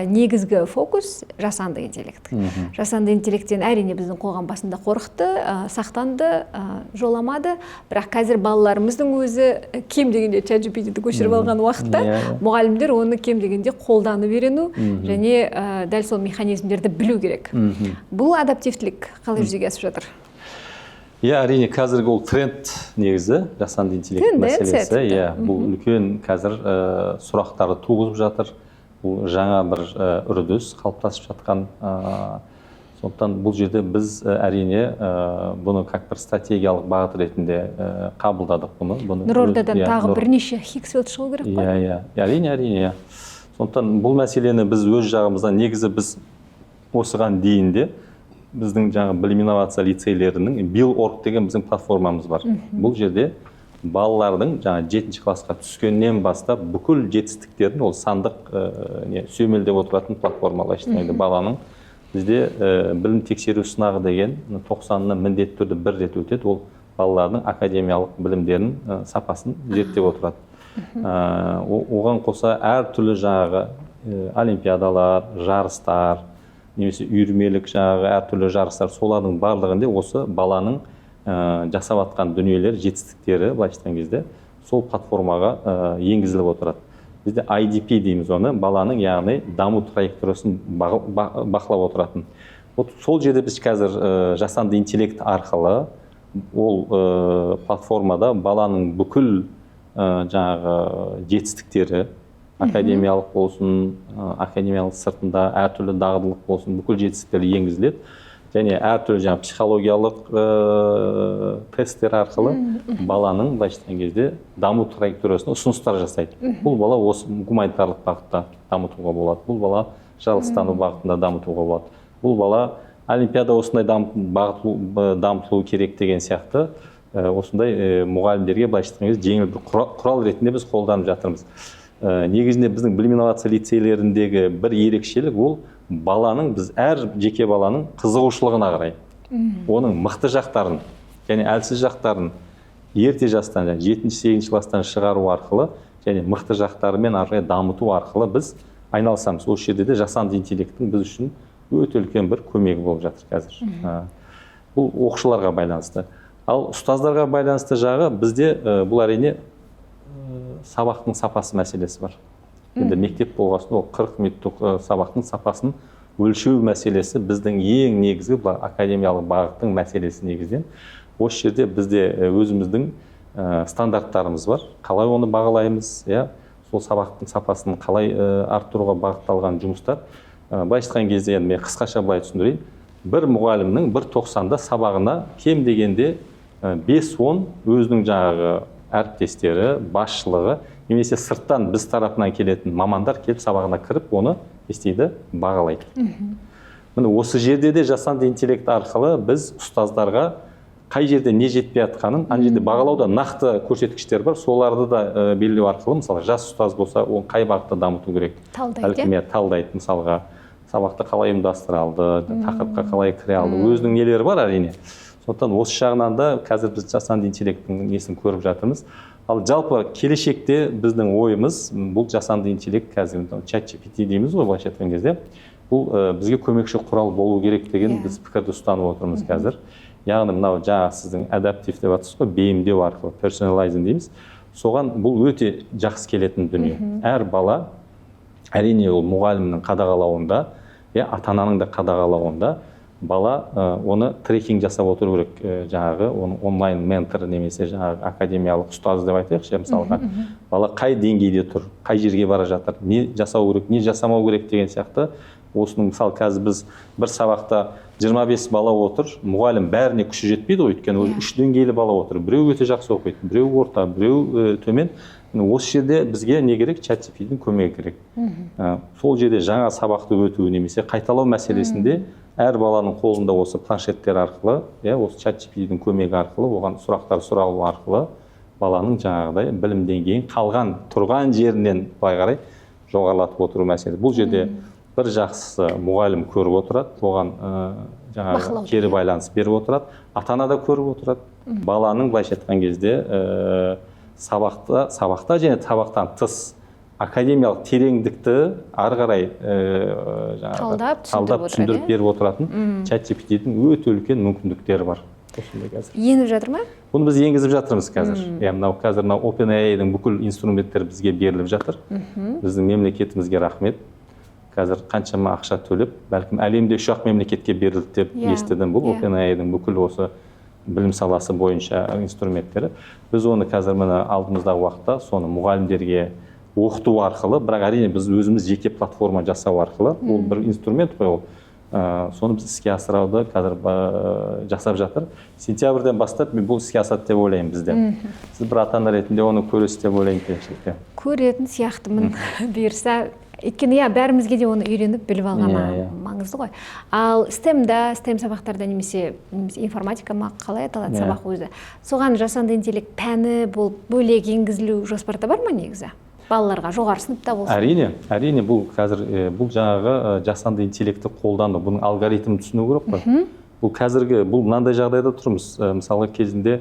негізгі фокус жасанды интеллект. Жасанды интеллекттен, әрине, біздің қоғам басында қорықты, сақтанды, жоламады, бірақ қазір балаларымыздың өзі кем дегенде чат GPT-ді көшіріп алған уақытта, Иә, иә. мұғалімдер оны кем дегенде қолданып үйрену және дәл сол механизмдерді білу керек. Бұл адаптивтілік қалай жүзеге асып жатыр? Иә, әрине, қазіргі ол тренд негізі, жасанды интеллект Тенденция мәселесі. тіпті. Иә, бұл үлкен қазір сұрақтарды туғызып жатыр. Бұл жаңа бір үрдіс қалыптасып жатқан. Сондықтан бұл жерде біз әрине бұны как бір стратегиялық бағыт ретінде қабылдадық бұны. Бұны Нұрордадан иә, тағы бірнеше Хиксфилд шығу керек қой. Иә, әрине, иә. Сондықтан бұл мәселені біз өз жағымыздан, негізі біз осыған дейін де біздің жаңағы білім инновация лицейлерінің Bill.org деген біздің платформамыз бар. Бұл жерде балалардың жаңа жетінші классқа түскеннен бастап бүкіл жетістіктерін ол сандық не сүйемелдеп отыратын платформа. Былайша айтқанда, баланың бізде білім тексеру сынағы деген 90-ны міндетті түрде бір рет өтеді. Ол балалардың академиялық білімдерін сапасын зерттеп отырады. Оған қоса әртүрлі жаңағы олимпиадалар, жарыстар немесе үйірмелік жаңағы әртүрлі жарыстар, солардың барлығында осы баланың жасап жатқан дүниелер, жетістіктері, былайша айтқан кезде, сол платформаға енгізіліп отырады. Бізде IDP дейміз оны, баланың, яғни даму траекториясын бақылап отыратын. Вот сол жерде біз қазір жасанды интеллект арқылы ол платформада баланың бүкіл жаңағы жетістіктері, академиялық болсын, академиялық сыртында әртүрлі дағдылық болсын, бүкіл жетістіктері енгізіледі және әртүрлі жаңағы психологиялық тесттер арқылы баланың, былайша айтқан кезде, даму траекториясына ұсыныстар жасайды. Бұл бала осы гуманитарлық бағытта дамытуға болады, бұл бала жаралыстану бағытында дамытуға болады, бұл бала олимпиада осындай бағыт дамытылуы керек деген сияқты, осындай мұғалімдерге, былайша айтқан кезде, жеңіл бір құрал ретінде біз қолданып жатырмыз. Негізінде біздің білім инновация лицейлеріндегі бір ерекшелік, ол баланың, біз әр жеке баланың қызығушылығына қарай Оның мықты жақтарын және әлсіз жақтарын ерте жастан, және жетінші, сегізінші класстан шығару арқылы және мықты жақтарымен ары қарай дамыту арқылы біз айналысамыз. Осы жерде де жасанды интеллекттің біз үшін өте үлкен бір көмегі болып жатыр қазір. Бұл оқушыларға байланысты. Ал ұстаздарға байланысты жағы бізде бұл, әрине, сабақтың сапасы мәселесі бар. Енді мектеп болғасын, ол 40 минуттық сабақтың сапасын өлшеу мәселесі біздің ең негізгі, былай, академиялық бағыттың мәселесі негізінен. Осы жерде бізде өзіміздің стандарттарымыз бар, қалай оны бағалаймыз, иә, сол сабақтың сапасын қалай арттыруға бағытталған жұмыстар. Былайша айтқан кезде, енді мен қысқаша былай түсіндірейін: бір мұғалімнің бір тоқсанда сабағына кем дегенде 5-10 өзінің жаңағы әріптестері, басшылығы немесе сырттан біз тарапынан келетін мамандар келіп, сабағына кіріп, оны не істейді? Бағалайды. Міне, осы жерде де жасанды интеллект арқылы біз ұстаздарға қай жерде не жетпей жатқанын, ана жерде бағалауда нақты көрсеткіштер бар, соларды да белгілеу арқылы, мысалы, жас ұстаз болса, оны қай бағытта дамыту керек. Талдайды, бәлкім, иә, талдайды. Мысалға, сабақты қалай ұйымдастыра алды, тақырыпқа қалай кіре алды, өзінің нелері бар, әрине. Сондықтан осы жағынан да қазір біз жасанды интеллекттің несін көріп жатырмыз. Ал жалпы келешекте біздің ойымыз бұл жасанды интеллект, қазір чат GPT дейміз ғой, былайша айтқан кезде, бұл бізге көмекші құрал болу керек деген біз пікірді ұстанып отырмыз қазір. Яғни мынау жаңағы сіздің адаптив деп жатырсыз ғой, бейімдеу арқылы, personalizing дейміз, соған бұл өте жақсы келетін дүние. Әр бала, әрине, ол мұғалімнің қадағалауында, иә, ата ананың да қадағалауында бала оны трекинг жасап отыру керек. Жаңағы оның онлайн ментор немесе жаңағы академиялық ұстаз деп айтайықшы, мысалға, бала қай деңгейде тұр, қай жерге бара жатыр, не жасау керек, не жасамау керек деген сияқты. Осының, мысалы, қазір біз бір сабақта 25 бала отыр, мұғалім бәріне күші жетпейді ғой, өйткені үш деңгейлі бала отыр: біреу өте жақсы оқиды, біреу орта, біреу төмен. Міне, осы жерде бізге не керек? Чат GPT-дің көмегі керек. Сол жерде жаңа сабақты өту немесе қайталау мәселесінде әр баланың қолында осы планшеттер арқылы, иә, осы чат GPT-дің көмегі арқылы оған сұрақтар сұралу арқылы баланың жаңағыдай білім деңгейін қалған тұрған жерінен былай қарай жоғарылатып отыру мәселе. Бұл жерде бір жақсысы, мұғалім көріп отырады, оған жаңағы Бақылауда, кері иә. байланыс беріп отырады, ата ана да көріп отырады. Баланың, былайша айтқан кезде, сабақта және сабақтан тыс академиялық тереңдікті ары қарай жаңағы Талдап, түсіндіріп талдап, отырады, түсіндіріп иә? беріп отыратын чат GPT-дің өте үлкен мүмкіндіктері бар осындай қазір. Еніп жатыр ма? Бұны біз енгізіп жатырмыз қазір, иә. Мынау қазір мынау OpenAI-дің бүкіл инструменттері бізге беріліп жатыр. Біздің мемлекетімізге рахмет, қазір қаншама ақша төлеп, бәлкім, әлемде үш ақ мемлекетке берілді деп естідім бұл OpenAI-дің бүкіл осы білім саласы бойынша инструменттері. Біз оны қазір, міне, алдымыздағы уақытта соны мұғалімдерге оқыту арқылы, бірақ, әрине, біз өзіміз жеке платформа жасау арқылы, ол бір инструмент қой ол. Соны біз іске асырауды қазір жасап жатыр. Сентябрьден бастап мен бұл іске асады деп ойлаймын бізде. Сіз бір ата ана ретінде оны көресіз деп ойлаймын келешекте. Көретін сияқтымын, бұйырса. Өйткені, иә, бәрімізге де оны үйреніп, біліп алған Иә, иә. маңызды ғой. Ал STEM-да, STEM сабақтарда немесе информатика ма, қалай аталады сабақ өзі, соған жасанды интеллект пәні болып бөлек енгізілу жоспарда бар ма негізі, балаларға жоғары сыныпта болсын? Әрине, бұл қазір бұл жаңағы жасанды интеллектті қолдану, бұның алгоритмін түсіну керек қой. Бұл қазіргі, бұл мынандай жағдайда тұрмыз. Мысалы, кезінде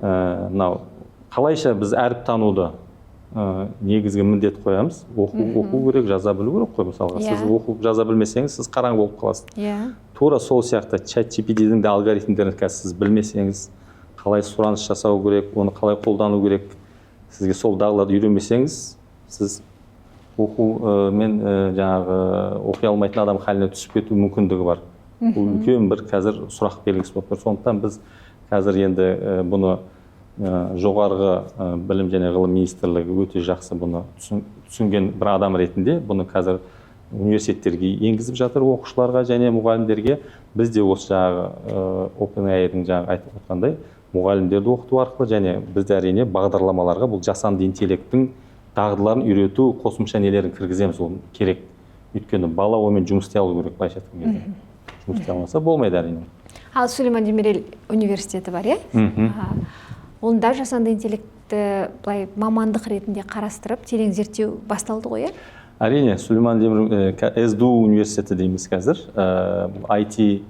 мынау қалайша біз әріп тануды негізгі міндет қоямыз? Оқу керек, жаза білу керек қой, мысалға. Сіз оқып жаза білмесеңіз, сіз қараң болып қаласыз. Тура сол сияқты чат GPT-дің де алгоритмдерін қазір сіз білмесеңіз, қалай сұраныс жасау керек, оны қалай қолдану керек, сізге сол дағдыларды үйренбесеңіз, сіз оқу мен жаңағы оқи алмайтын адам халіне түсіп кету мүмкіндігі бар. Бұл үлкен бір қазір сұрақ белгісі болып тұр. Сондықтан біз қазір енді бұны жоғарғы білім және ғылым министрлігі өте жақсы бұны түсінген бір адам ретінде бұны қазір университеттерге енгізіп жатыр, оқушыларға және мұғалімдерге. Біз де осы жаңағы OpenAI-дің жаңағы айтып отқандай мұғалімдерді оқыту арқылы және бізде, әрине, бағдарламаларға бұл жасанды интеллекттің дағдыларын үйрету қосымша нелерін кіргіземіз. Ол керек, өйткені бала онымен жұмыс істей алу керек. Былайша айтқан кезде, жұмыс істей алмаса, болмайды, әрине. Ал Сүлейман Демирел университеті бар, иә? Мхм. Онда жасанды интеллектті былай мамандық ретінде қарастырып, терең зерттеу басталды ғой, иә? Әрине, Сүлейман Демирел, СДУ университеті дейміз қазір. Бұл IT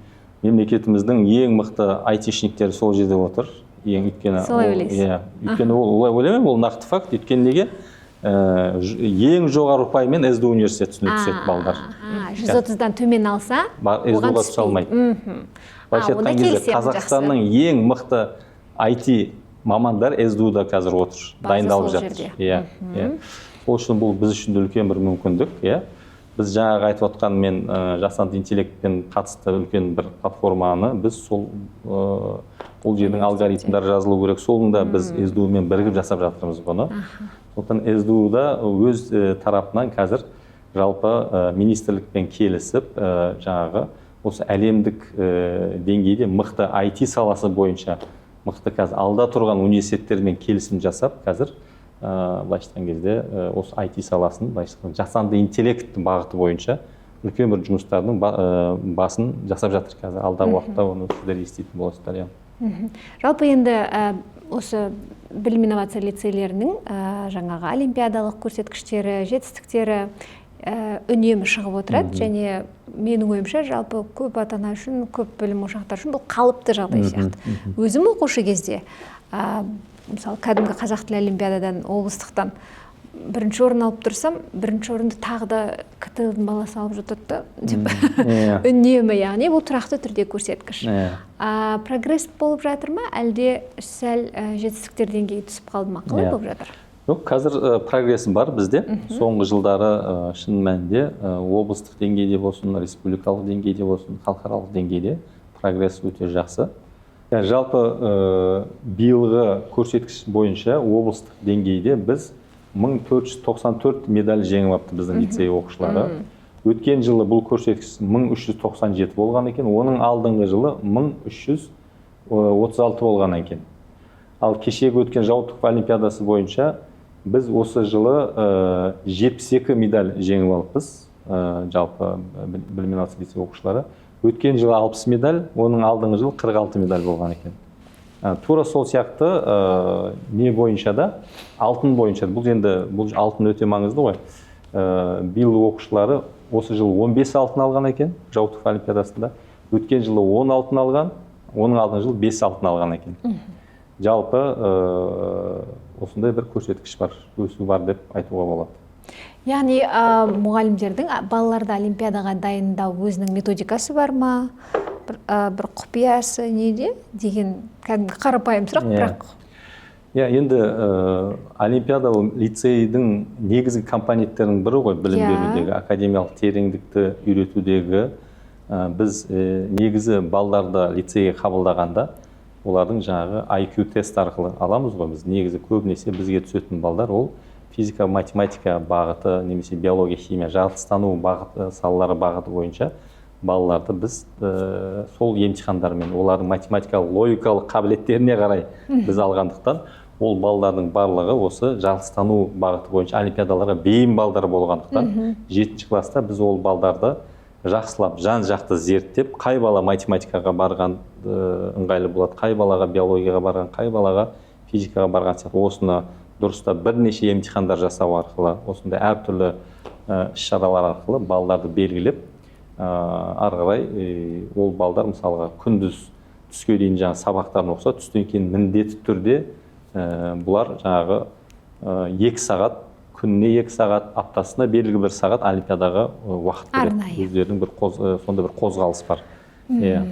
Мемлекетіміздің ең мықты айтишниктері сол жерде отыр. Ең өйткені Солай ойлайсыз? Иә, өйткені ол, олай ойламаймын, ол нақты факт. Өйткені неге? Ең жоғары ұпаймен СДУ университетіне түседі балдар. 130-дан төмен алса, оған СДУ-ға түсе алмайды. Былайша Онда айтқан кезде, келісемін, жақсы. Қазақстанның ең мықты IT мамандар СДУ-да қазір отыр, База дайындалып сол жатыр. жерде. Иә. Сол үшін бұл біз үшін де үлкен бір мүмкіндік, иә. Біз жаңағы айтып отқан мен жасанды интеллектпен қатысты үлкен бір платформаны біз сол ол жердің алгоритмдері жазылу керек, соны да біз СДУ-мен бірігіп жасап жатырмыз бұны. Сондықтан СДУ-да өз тарапынан қазір жалпы министрлікпен келісіп, жаңағы осы әлемдік деңгейде мықты IT саласы бойынша мықты қазір алда тұрған университеттермен келісім жасап, қазір былайша айтқан кезде, осы IT саласын, былайша айтқанда, жасанды интеллект бағыты бойынша үлкен бір жұмыстардың басын жасап жатыр қазір. Алдағы уақытта оны сіздер еститін боласыздар, иә. Жалпы енді осы білім инновация лицейлерінің жаңағы олимпиадалық көрсеткіштері, жетістіктері үнемі шығып отырады. Және менің ойымша, жалпы көп ата-ана үшін, көп білім ошақтары үшін бұл қалыпты жағдай сияқты. Өзім оқушы кезде, мысалы, кәдімгі қазақ тілі олимпиададан облыстықтан бірінші орын алып тұрсам, бірінші орынды тағы да КТЛ-дың баласы алып жатады да деп үнемі, яғни бұл тұрақты түрде көрсеткіш. Прогресс болып жатыр ма, әлде сәл жетістіктер деңгейі түсіп қалды ма, қалай болып жатыр? Жоқ, қазір прогресс бар бізде. Соңғы жылдары шын мәнінде облыстық деңгейде болсын, республикалық деңгейде болсын, халықаралық деңгейде прогресс өте жақсы. Жалпы биылғы көрсеткіш бойынша облыстық деңгейде біз 1494 медаль жеңіп алыпты біздің лицей оқушылары. Өткен жылы бұл көрсеткіш 1397 болған екен, оның алдыңғы жылы 1336 болған екен. Ал кешегі өткен Жаутыков олимпиадасы бойынша біз осы жылы 72 медаль жеңіп алыппыз, жалпы білім инновация лицей оқушылары. Өткен жылы 60 медаль, оның алдыңғы жылы 46 медаль болған екен. Тура сол сияқты не бойынша да, алтын бойынша да. Бұл енді, бұл алтын өте маңызды ғой. Биыл оқушылары осы жылы 15 алтын алған екен Жаутыков олимпиадасында. Өткен жылы 10 алтын алған, оның алдыңғы жылы 5 алтын алған екен. Жалпы осындай бір көрсеткіш бар, өсу бар деп айтуға болады. Яғни мұғалімдердің балаларды олимпиадаға дайындау өзінің методикасы бар ма? Бір құпиясы неде деген кәдімгі қарапайым сұрақ, бірақ Иә, енді олимпиада ол лицейдің негізгі компоненттерінің бірі ғой, білім берудегі, академиялық тереңдікті үйретудегі. Біз негізі балдарды лицейге қабылдағанда олардың жаңағы IQ тест арқылы аламыз ғой біз. Негізі көбінесе бізге түсетін балдар ол физика, математика бағыты немесе биология, химия, жаратылыстану бағыты, салалары бағыты бойынша балаларды біз сол емтихандармен, олардың математикалық, логикалық қабілеттеріне қарай біз алғандықтан, ол балалардың барлығы осы жаратылыстану бағыты бойынша олимпиадаларға бейім балдар болғандықтан, 7 класста біз ол балдарды жақсылап жан-жақты зерттеп, қай бала математикаға барған ыңғайлы болады, қай балаға биологияға барған, қай балаға физикаға барған сияқты, осыны дұрыстап бірнеше емтихандар жасау арқылы, осындай әртүрлі іс-шаралар арқылы балаларды белгілеп, ары қарай ол балдар мысалға күндіз түске дейін жаңа сабақтарын оқыса, түстен кейін міндетті түрде бұлар жаңағы 2 сағат, күніне 2 сағат, аптасына белгілі бір сағат олимпиадаға уақыт береді. Арнайы. Өздерінің бір сондай бір қозғалыс бар. Иә.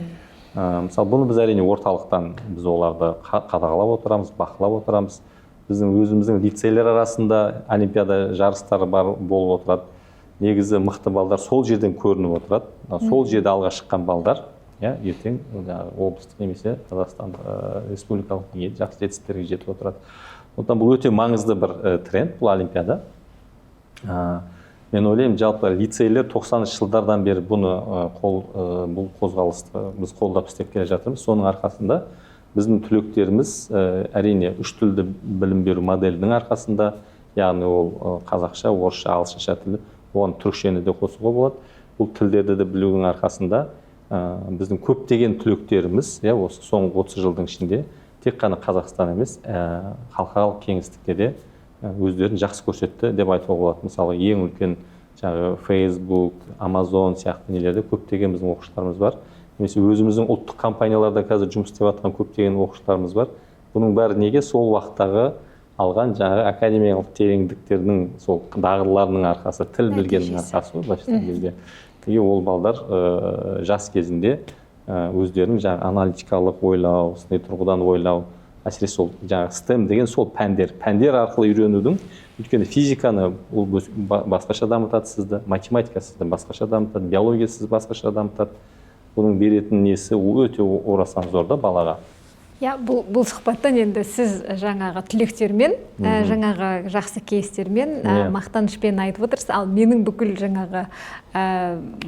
Мысалы, бұны біз әрине орталықтан біз оларды қадағалап отырамыз, бақылап отырамыз. Біздің өзіміздің лицейлер арасында олимпиада жарыстары бар болып отырады. Негізі мықты балдар сол жерден көрініп отырады. Сол жерде алға шыққан балдар, иә, ертең жаңағы облыстық немесе Қазақстан республикалық деңгейде жақсы жетістіктерге жетіп отырады. Сондықтан бұл өте маңызды бір тренд, бұл олимпиада. Мен ойлаймын, жалпы лицейлер тоқсаныншы жылдардан бері бұл қозғалысты біз қолдап істеп келе жатырмыз. Соның арқасында біздің түлектеріміз, әрине үш тілді білім беру моделінің арқасында, яғни ол қазақша, орысша, ағылшынша тілі, оған түрікшені де қосуға болады. Бұл тілдерді де білудің арқасында, біздің көптеген түлектеріміз, иә, осы соңғы 30 жылдың ішінде тек қана Қазақстан емес, халықаралық кеңістікте де өздерін жақсы көрсетті деп айтуға болады. Мысалы, ең үлкен жаңағы Facebook, Amazon сияқты нелерде көптеген біздің оқушыларымыз бар. Немесе өзіміздің ұлттық компанияларда қазір жұмыс істеп жатқан көптеген оқушыларымыз бар. Бұның бәрі неге? Сол уақыттағы алған жаңағы академиялық тереңдіктердің, сол дағдыларының арқасы, тіл білгеннің арқасы ғой, былайша айтқан кезде. Неге ол балдар жас кезінде өздерінің жаңағы аналитикалық ойлау, сыни тұрғыдан ойлау, әсіресе сол жаңағы STEM деген сол пәндер арқылы үйренудің, өйткені физиканы ол басқаша дамытады сізді, математика сізді басқаша дамытады, биология сізді басқаша дамытады. Бұның беретін несі өте орасан зор да балаға. Иә, бұл сұхбаттан енді сіз жаңағы түлектермен, жаңағы жақсы кейстермен, мақтанышпен айтып отырсыз. Ал менің бүкіл жаңағы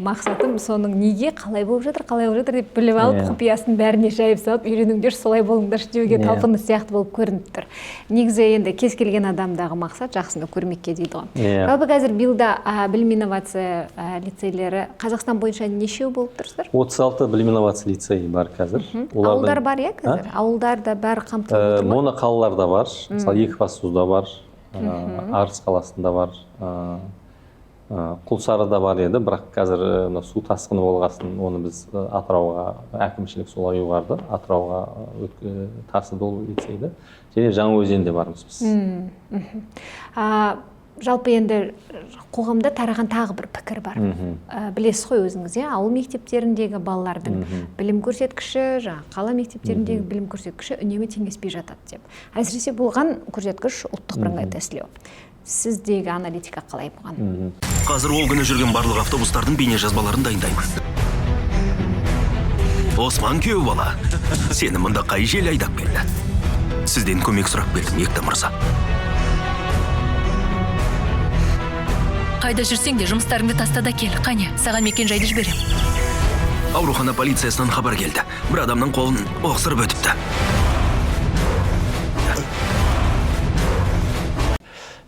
мақсатым соның неге, қалай болып жатыр, қалай болып жатыр деп біліп алып, құпиясын бәріне жайып салып, үйреніңдерші, солай болыңдаршы деуге талпыныс сияқты болып көрініп тұр. Негізі енді кез келген адамдағы мақсат жақсыны көрмекке дейді ғой. Жалпы қазір биылда білім инновация лицейлері Қазақстан бойынша нешеу болып тұрсыздар? 36 білім инновация лицейі бар қазір. Ауылдар бар, иә, қазір? А? Ауылдар да бәрі қамтылып отыр ма? Моноқалаларда бар. Мысалы, Екібастұзда бар, Арыс қаласында бар, Құлсарыда бар еді, бірақ қазір мына су тасқыны болғасын оны біз Атырауға, әкімшілік солай ұйғарды, Атырауға тасыды ол лицейді. Және Жаңаөзенде бармыз біз. Жалпы енді қоғамда тараған тағы бір пікір бар. Білесіз ғой өзіңіз, иә, ауыл мектептеріндегі балалардың білім көрсеткіші, жаңағы қала мектептеріндегі білім көрсеткіші үнемі теңеспей жатады деп. Әсіресе болған көрсеткіш ұлттық бірыңғай тестілеу. Сіздегі аналитика қалай бұған? Қазір ол күні жүрген барлық автобустардың бейнежазбаларын дайындаймын. Осман күйеу бала, сені мұнда қай жел айдап келді? Сізден көмек сұрап келдім, Екті мырза. Қайда жүрсең де жұмыстарыңды таста да кел. Қане, саған мекен жайды жіберем. Аурухана полициясынан хабар келді. Бір адамның қолын оқсырып өтіпті.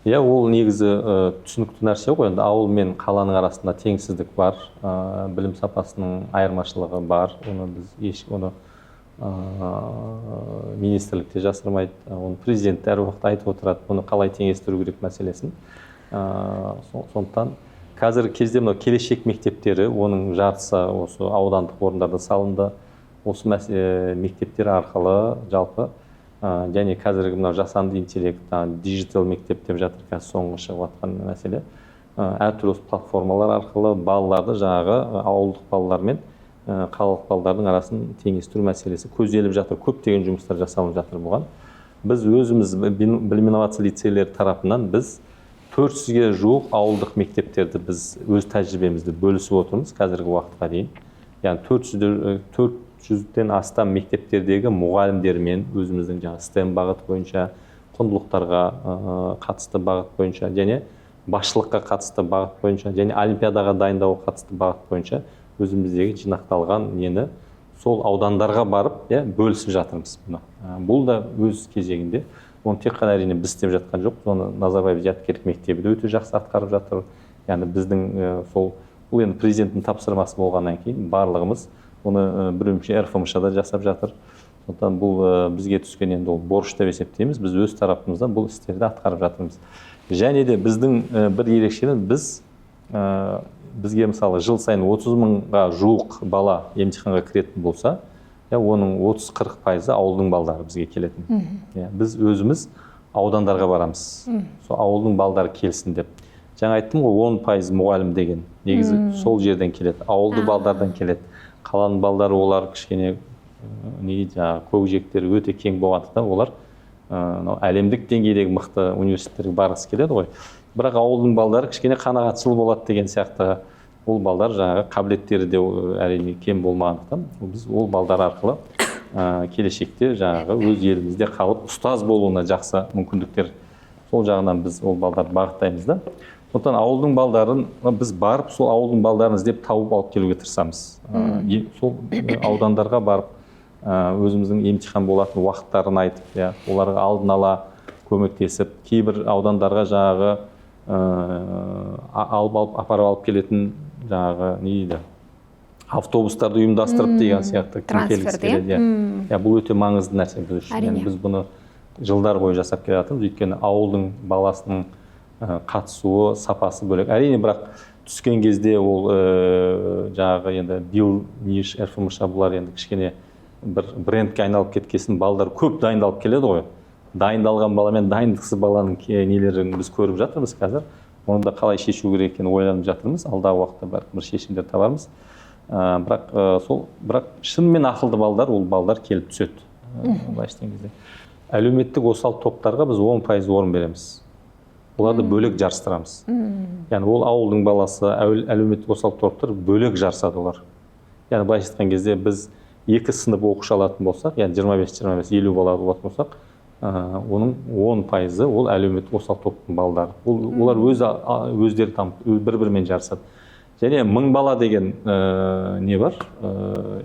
Иә, ол негізі түсінікті нәрсе ғой. Енді ауыл мен қаланың арасында теңсіздік бар, білім сапасының айырмашылығы бар. Оны біз еш, оны министрлік те жасырмайды, оны президент те әр уақытта айтып отырады, бұны қалай теңестіру керек мәселесін. Сондықтан қазіргі кезде мынау келешек мектептері, оның жартысы осы аудандық орындарда салынды. Осы мектептер арқылы жалпы, және қазіргі мынау жасанды интеллект, диджитал мектеп деп жатыр қазір соңғы шығып жатқан мәселе. Әртүрлі осы платформалар арқылы балаларды жаңағы ауылдық балалар мен қалалық балалардың арасын теңестіру мәселесі көзделіп жатыр. Көптеген жұмыстар жасалынып жатыр бұған. Біз өзіміз білім инновация лицейлері тарапынан біз 400-ге жуық ауылдық мектептерді біз өз тәжірибемізді бөлісіп отырмыз қазіргі уақытқа дейін. Яғни 400-ден астам мектептердегі мұғалімдермен өзіміздің жаңа STEM бағыты бойынша, құндылықтарға қатысты бағыт бойынша және басшылыққа қатысты бағыт бойынша және олимпиадаға дайындауға қатысты бағыт бойынша өзіміздегі жинақталған нені сол аудандарға барып, иә, бөлісіп жатырмыз бұны. Бұл да өз кезегінде оны тек қана әрине біз істеп жатқан жоқпыз, оны Назарбаев зияткерлік мектебі де өте жақсы атқарып жатыр. Яғни біздің сол, бұл енді президенттің тапсырмасы болғаннан кейін барлығымыз оны бірінші Р Ф М Ш да жасап жатыр. Сондықтан бұл бізге түскен енді ол борыш деп есептейміз. Біз өз тарапымыздан бұл істерді атқарып жатырмыз. Және де біздің бір ерекшелігі, бізге мысалы жыл сайын 30 мыңға жуық бала емтиханға кіретін болса, оның отыз-қырық пайызы ауылдың балдары бізге келетін. Біз өзіміз аудандарға барамыз. Сол ауылдың балдары келсін деп. Жаңа айттым ғой, 10% мұғалім деген. Негізі сол жерден келеді, ауылды балдардан келеді. Қаланың балдары олар кішкене, не дейді, жаңағы көкжиектері өте кең болғандықтан олар мынау әлемдік деңгейдегі мықты университеттерге барғысы келеді ғой. Бірақ ауылдың балдары кішкене қанағатшыл болады деген сияқты. Ол балдар жаңағы қабілеттері де әрине кем болмағандықтан біз ол балдар арқылы келешекте жаңағы өз елімізде қалып ұстаз болуына жақсы мүмкіндіктер. Сол жағынан біз ол балдарды бағыттаймыз да. Сондықтан ауылдың балдарын біз барып сол ауылдың балдарын іздеп тауып алып келуге тырысамыз. Сол аудандарға барып өзіміздің емтихан болатын уақыттарын айтып, оларға алдын ала көмектесіп, кейбір аудандарға жаңағы алып алып апарып алып келетін жаңағы не дейді, автобустарды ұйымдастырып деген сияқты кім келгісі Трансфер, келеді, иә? иә. Иә, бұл өте маңызды нәрсе біз үшін. Біз бұны жылдар бойы жасап келе жатырмыз, өйткені ауылдың баласының қатысуы сапасы бөлек. Әрине, бірақ Түскен кезде ол жаңағы енді БИЛ, НИШ, РФМШ, бұлар енді кішкене бір брендке айналып кеткесін, балдар көп дайындалып келеді ғой. Дайындалған бала мен дайындықсыз баланың нелерін біз көріп жатырмыз қазір. Оны да қалай шешу керек екенін ойланып жатырмыз. Алдағы уақытта бәлкім бір шешімдер табармыз. Бірақ сол, бірақ шынымен ақылды балдар, ол балдар келіп түседі. Былайша айтқан кезде, әлеуметтік осал топтарға біз 10% орын береміз, оларды бөлек жарыстырамыз. Яғни ол ауылдың баласы, әлеуметтік осал топтар бөлек жарысады олар. Яғни былайша айтқан кезде, біз екі сынып оқушы алатын болсақ, яғни 25, 25, 50 бала алатын болсақ, оның 10%-ы ол әлеуметтік осал топтың балдары. Ол, олар өздері там бір бірімен жарысады. Және 1000 бала деген не бар,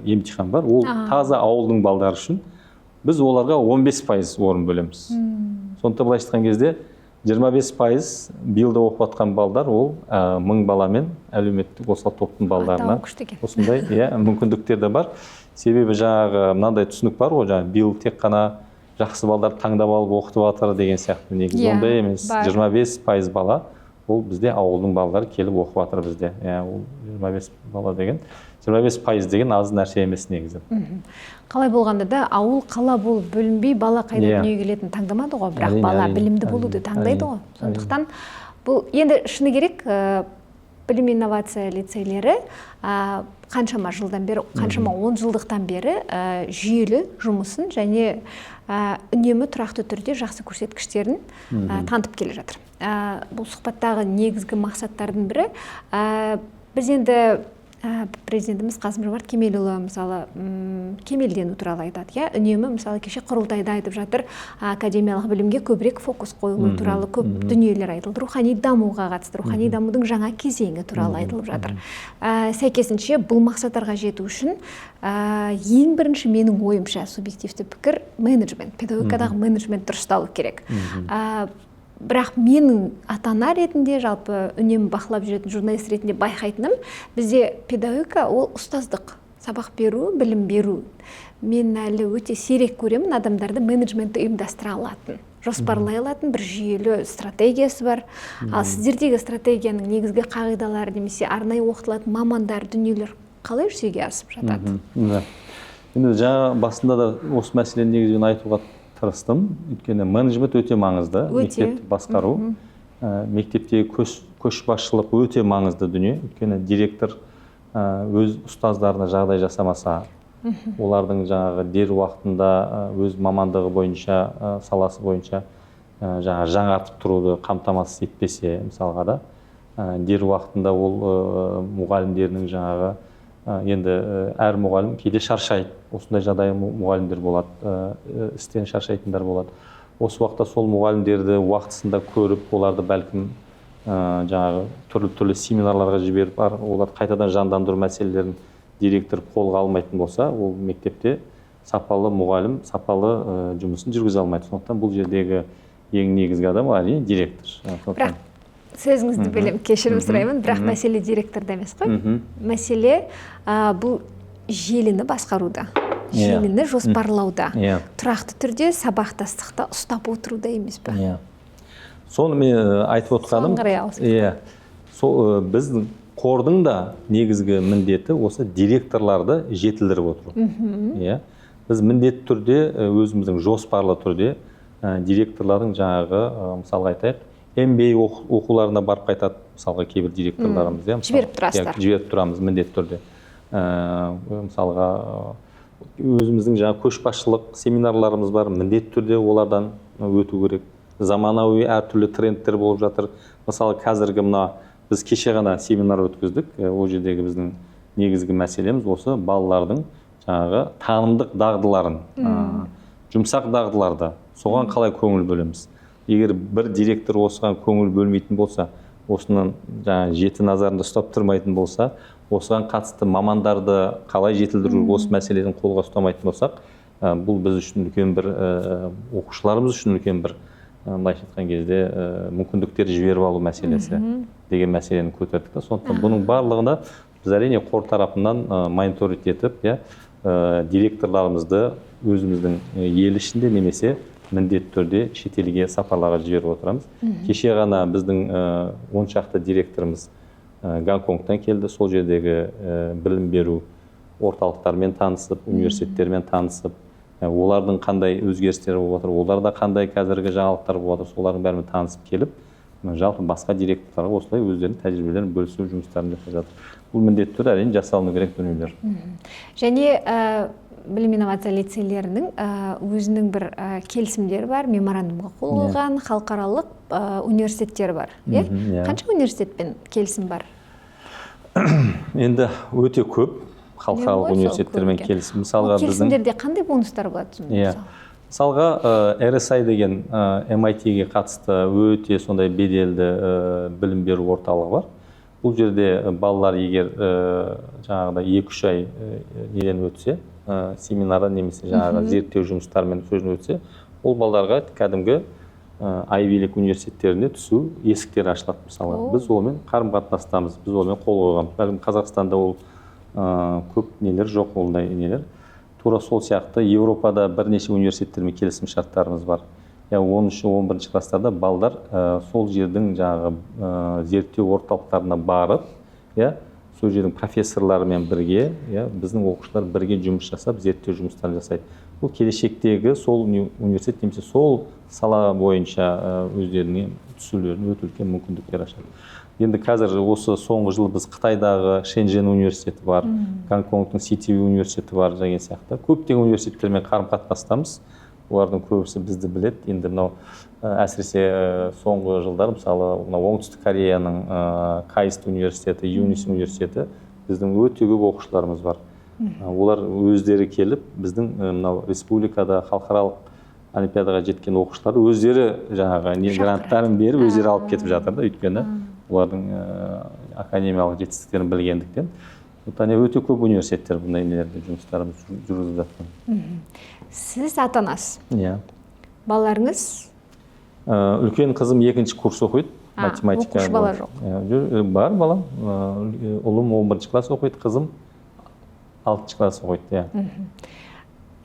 емтихан бар, ол таза ауылдың балдары үшін. Біз оларға 15% орын бөлеміз. Сондықтан былайша айтқан кезде, 25% биылда оқып жатқан балдар ол 1000 бала мен әлеуметтік осал топтың балдарына Атауы күшті екен. осындай, иә, мүмкіндіктер де бар. Себебі жаңағы мынандай түсінік бар ғой, жаңағы биыл тек қана жақсы балдарды таңдап алып оқытып жатыр деген сияқты. Негізі ондай емес. Бар. 25% бала ол бізде ауылдың балдары келіп оқып жатыр бізде. Иә, ол 25 бала деген, 25% деген аз нәрсе емес негізі. Қалай болғанда да, ауыл, қала болып бөлінбей, бала қайда дүниеге келетінін таңдамады ғой, бірақ бала білімді болуды таңдайды ғой. Сондықтан бұл енді шыны керек, білім инновация лицейлері қаншама жылдан бері, қаншама 10 жылдықтан бері жүйелі жұмысын және үнемі тұрақты түрде жақсы көрсеткіштерін танытып келе жатыр. Бұл сұхбаттағы негізгі мақсаттардың бірі, біз енді президентіміз Қасым Жомарт Кемелұлы, мысалы, кемелдену туралы айтады, иә, үнемі. Мысалы, кеше құрылтайда айтып жатыр, академиялық білімге көбірек фокус қойылу туралы көп дүниелер айтылды, рухани дамуға қатысты, рухани дамудың жаңа кезеңі туралы айтылып жатыр. Сәйкесінше, бұл мақсаттарға жету үшін, ең бірінші, менің ойымша, субъективті пікір, менеджмент, педагогикадағы менеджмент дұрысталу керек. Бірақ менің ата ана ретінде, жалпы үнемі бақылап жүретін журналист ретінде байқайтыным, бізде педагогика ол ұстаздық, сабақ беру, білім беру. Мен әлі өте сирек көремін адамдарды менеджментті ұйымдастыра алатын, жоспарлай алатын, бір жүйелі стратегиясы бар. Ал сіздердегі стратегияның негізгі қағидалары немесе арнайы оқытылатын мамандар, дүниелер қалай жүзеге асып жатады? Да. Енді жаңа басында да осы мәселені негізінен айтуға тырыстым, өйткені менеджмент өте маңызды. Өте. Мектепті басқару, мектептегі көшбасшылық өте маңызды дүние, өйткені директор өз ұстаздарына жағдай жасамаса, олардың жаңағы дер уақытында өз мамандығы бойынша, саласы бойынша жаңағы жаңартып тұруды қамтамасыз етпесе, мысалға да, дер уақытында ол мұғалімдерінің жаңағы енді әр мұғалім кейде шаршайды, осындай жағдай, мұғалімдер болады, істен шаршайтындар болады. Осы уақытта сол мұғалімдерді уақытысында көріп, оларды бәлкім жаңағы түрлі түрлі семинарларға жіберіп, оларды қайтадан жандандыру мәселелерін директор қолға алмайтын болса, ол мектепте сапалы мұғалім сапалы жұмысын жүргізе алмайды. Сондықтан бұл жердегі ең негізгі адам ол, әрине, директор. Бірақ сөзіңізді бөлемін, кешірім сұраймын, бірақ мәселе директорда емес қой. Мәселе бұл желіні басқаруда, желіні жоспарлауда, тұрақты түрде сабақтастықта ұстап отыруда емес пе? Иә, соны мен айтып отқаным. Соған қарай ауысып. Иә, сол біздің қордың да негізгі міндеті осы директорларды жетілдіріп отыру. Иә, біз міндетті түрде өзіміздің жоспарлы түрде директорлардың жаңағы мысалға айтайық, MBA оқуларына барып қайтады, мысалға, кейбір директорларымыз, иә, мысалы. Жіберіп тұрасыздар. Иә, жіберіп тұрамыз міндетті түрде. Мысалға, өзіміздің жаңағы көшбасшылық семинарларымыз бар, міндетті түрде олардан өту керек. Заманауи әртүрлі трендтер болып жатыр. Мысалы, қазіргі мына біз кеше ғана семинар өткіздік. Ол жердегі біздің негізгі мәселеміз осы балалардың жаңағы танымдық дағдыларын, жұмсақ дағдыларды, соған қалай көңіл бөлеміз. Егер бір директор осыған көңіл бөлмейтін болса, осының жаңағы жеті назарында ұстап тұрмайтын болса, осыған қатысты мамандарды қалай жетілдіру, осы мәселені қолға ұстамайтын болсақ, бұл біз үшін үлкен бір, оқушыларымыз үшін үлкен бір, былайша айтқан кезде, мүмкіндіктер жіберіп алу мәселесі деген мәселені көтердік та. Сондықтан бұның барлығына біз, әрине, қор тарапынан мониторинг етіп, иә, директорларымызды өзіміздің ел ішінде немесе міндетті түрде шетелге сапарларға жіберіп отырамыз. Кеше ғана біздің 10 шақты директорымыз Гонконгтан келді, сол жердегі білім беру орталықтарымен танысып, университеттермен танысып, олардың қандай өзгерістері болып жатыр, оларда қандай қазіргі жаңалықтар болып жатыр, солардың бәрімен танысып келіп, жалпы басқа директорларға осылай өздерінің тәжірибелерін бөлісу жұмыстарын жасап жатыр. Бұл міндетті түрде, әрине, жасалыну керек дүниелер. Және білім инновация лицейлерінің өзінің бір келісімдері бар, меморандумға қол қойған халықаралық университеттер бар, иә? Иә. Қанша университетпен келісім бар? Енді өте көп халықаралық Ғой, сол университеттермен көп екен. келісім. Мысалға, Ол біздің келісімдерде қандай бонустар болады сонда, Иә. мысалы? Мысалға, RSI деген MIT-ге қатысты өте сондай беделді білім беру орталығы бар. Бұл жерде балалар егер жаңағыдай 2-3 ай неден өтсе, семинардан немесе жаңағы зерттеу жұмыстарымен сөзін өтсе, ол балаларға кәдімгі Ivy League университеттеріне түсу есіктері ашылады, мысалға. Біз онымен қарым қатынастамыз, біз онымен қол қойғанбыз. Бәлкім, Қазақстанда ол көп нелер жоқ, ондай нелер. Тура сол сияқты Еуропада бірнеше университеттермен келісім шарттарымыз бар. Я 10-, 11 класстарда балдар сол жердің жаңағы зерттеу орталықтарына барып, иә, сол жердің профессорларымен бірге, иә, біздің оқушылар бірге жұмыс жасап, зерттеу жұмыстарын жасайды. Бұл келешектегі сол университет немесе сол сала бойынша өздеріне түсулеріне өте үлкен мүмкіндіктер ашады. Енді қазір осы соңғы жылы біз Қытайдағы Шэньчжэн университеті бар, Гонконгтың CityU университеті бар деген сияқты көптеген университеттермен қарым қатынастамыз. Олардың көбісі бізді біледі. Енді мынау әсіресе соңғы жылдар, мысалы, мынау Оңтүстік Кореяның Кайст университеті, Юнис университеті, біздің өте көп оқушыларымыз бар. Олар өздері келіп, біздің мынау республикада халықаралық олимпиадаға жеткен оқушылар өздері жаңағы не Шақырады. гранттарын беріп, өздері алып кетіп жатыр да, өйткені олардың академиялық жетістіктерін білгендіктен. Сондықтан өте көп университеттер бұндай нелерде жұмыстарымыз жүргізіп жатқан. Сіз ата анасыз. Иә. Балаларыңыз? Үлкен қызым екінші курс оқиды. А, Математика. оқушы бала жоқ. Иә, бар балам. Ұлым 11 класс оқиды, қызым 6 класс оқиды, иә.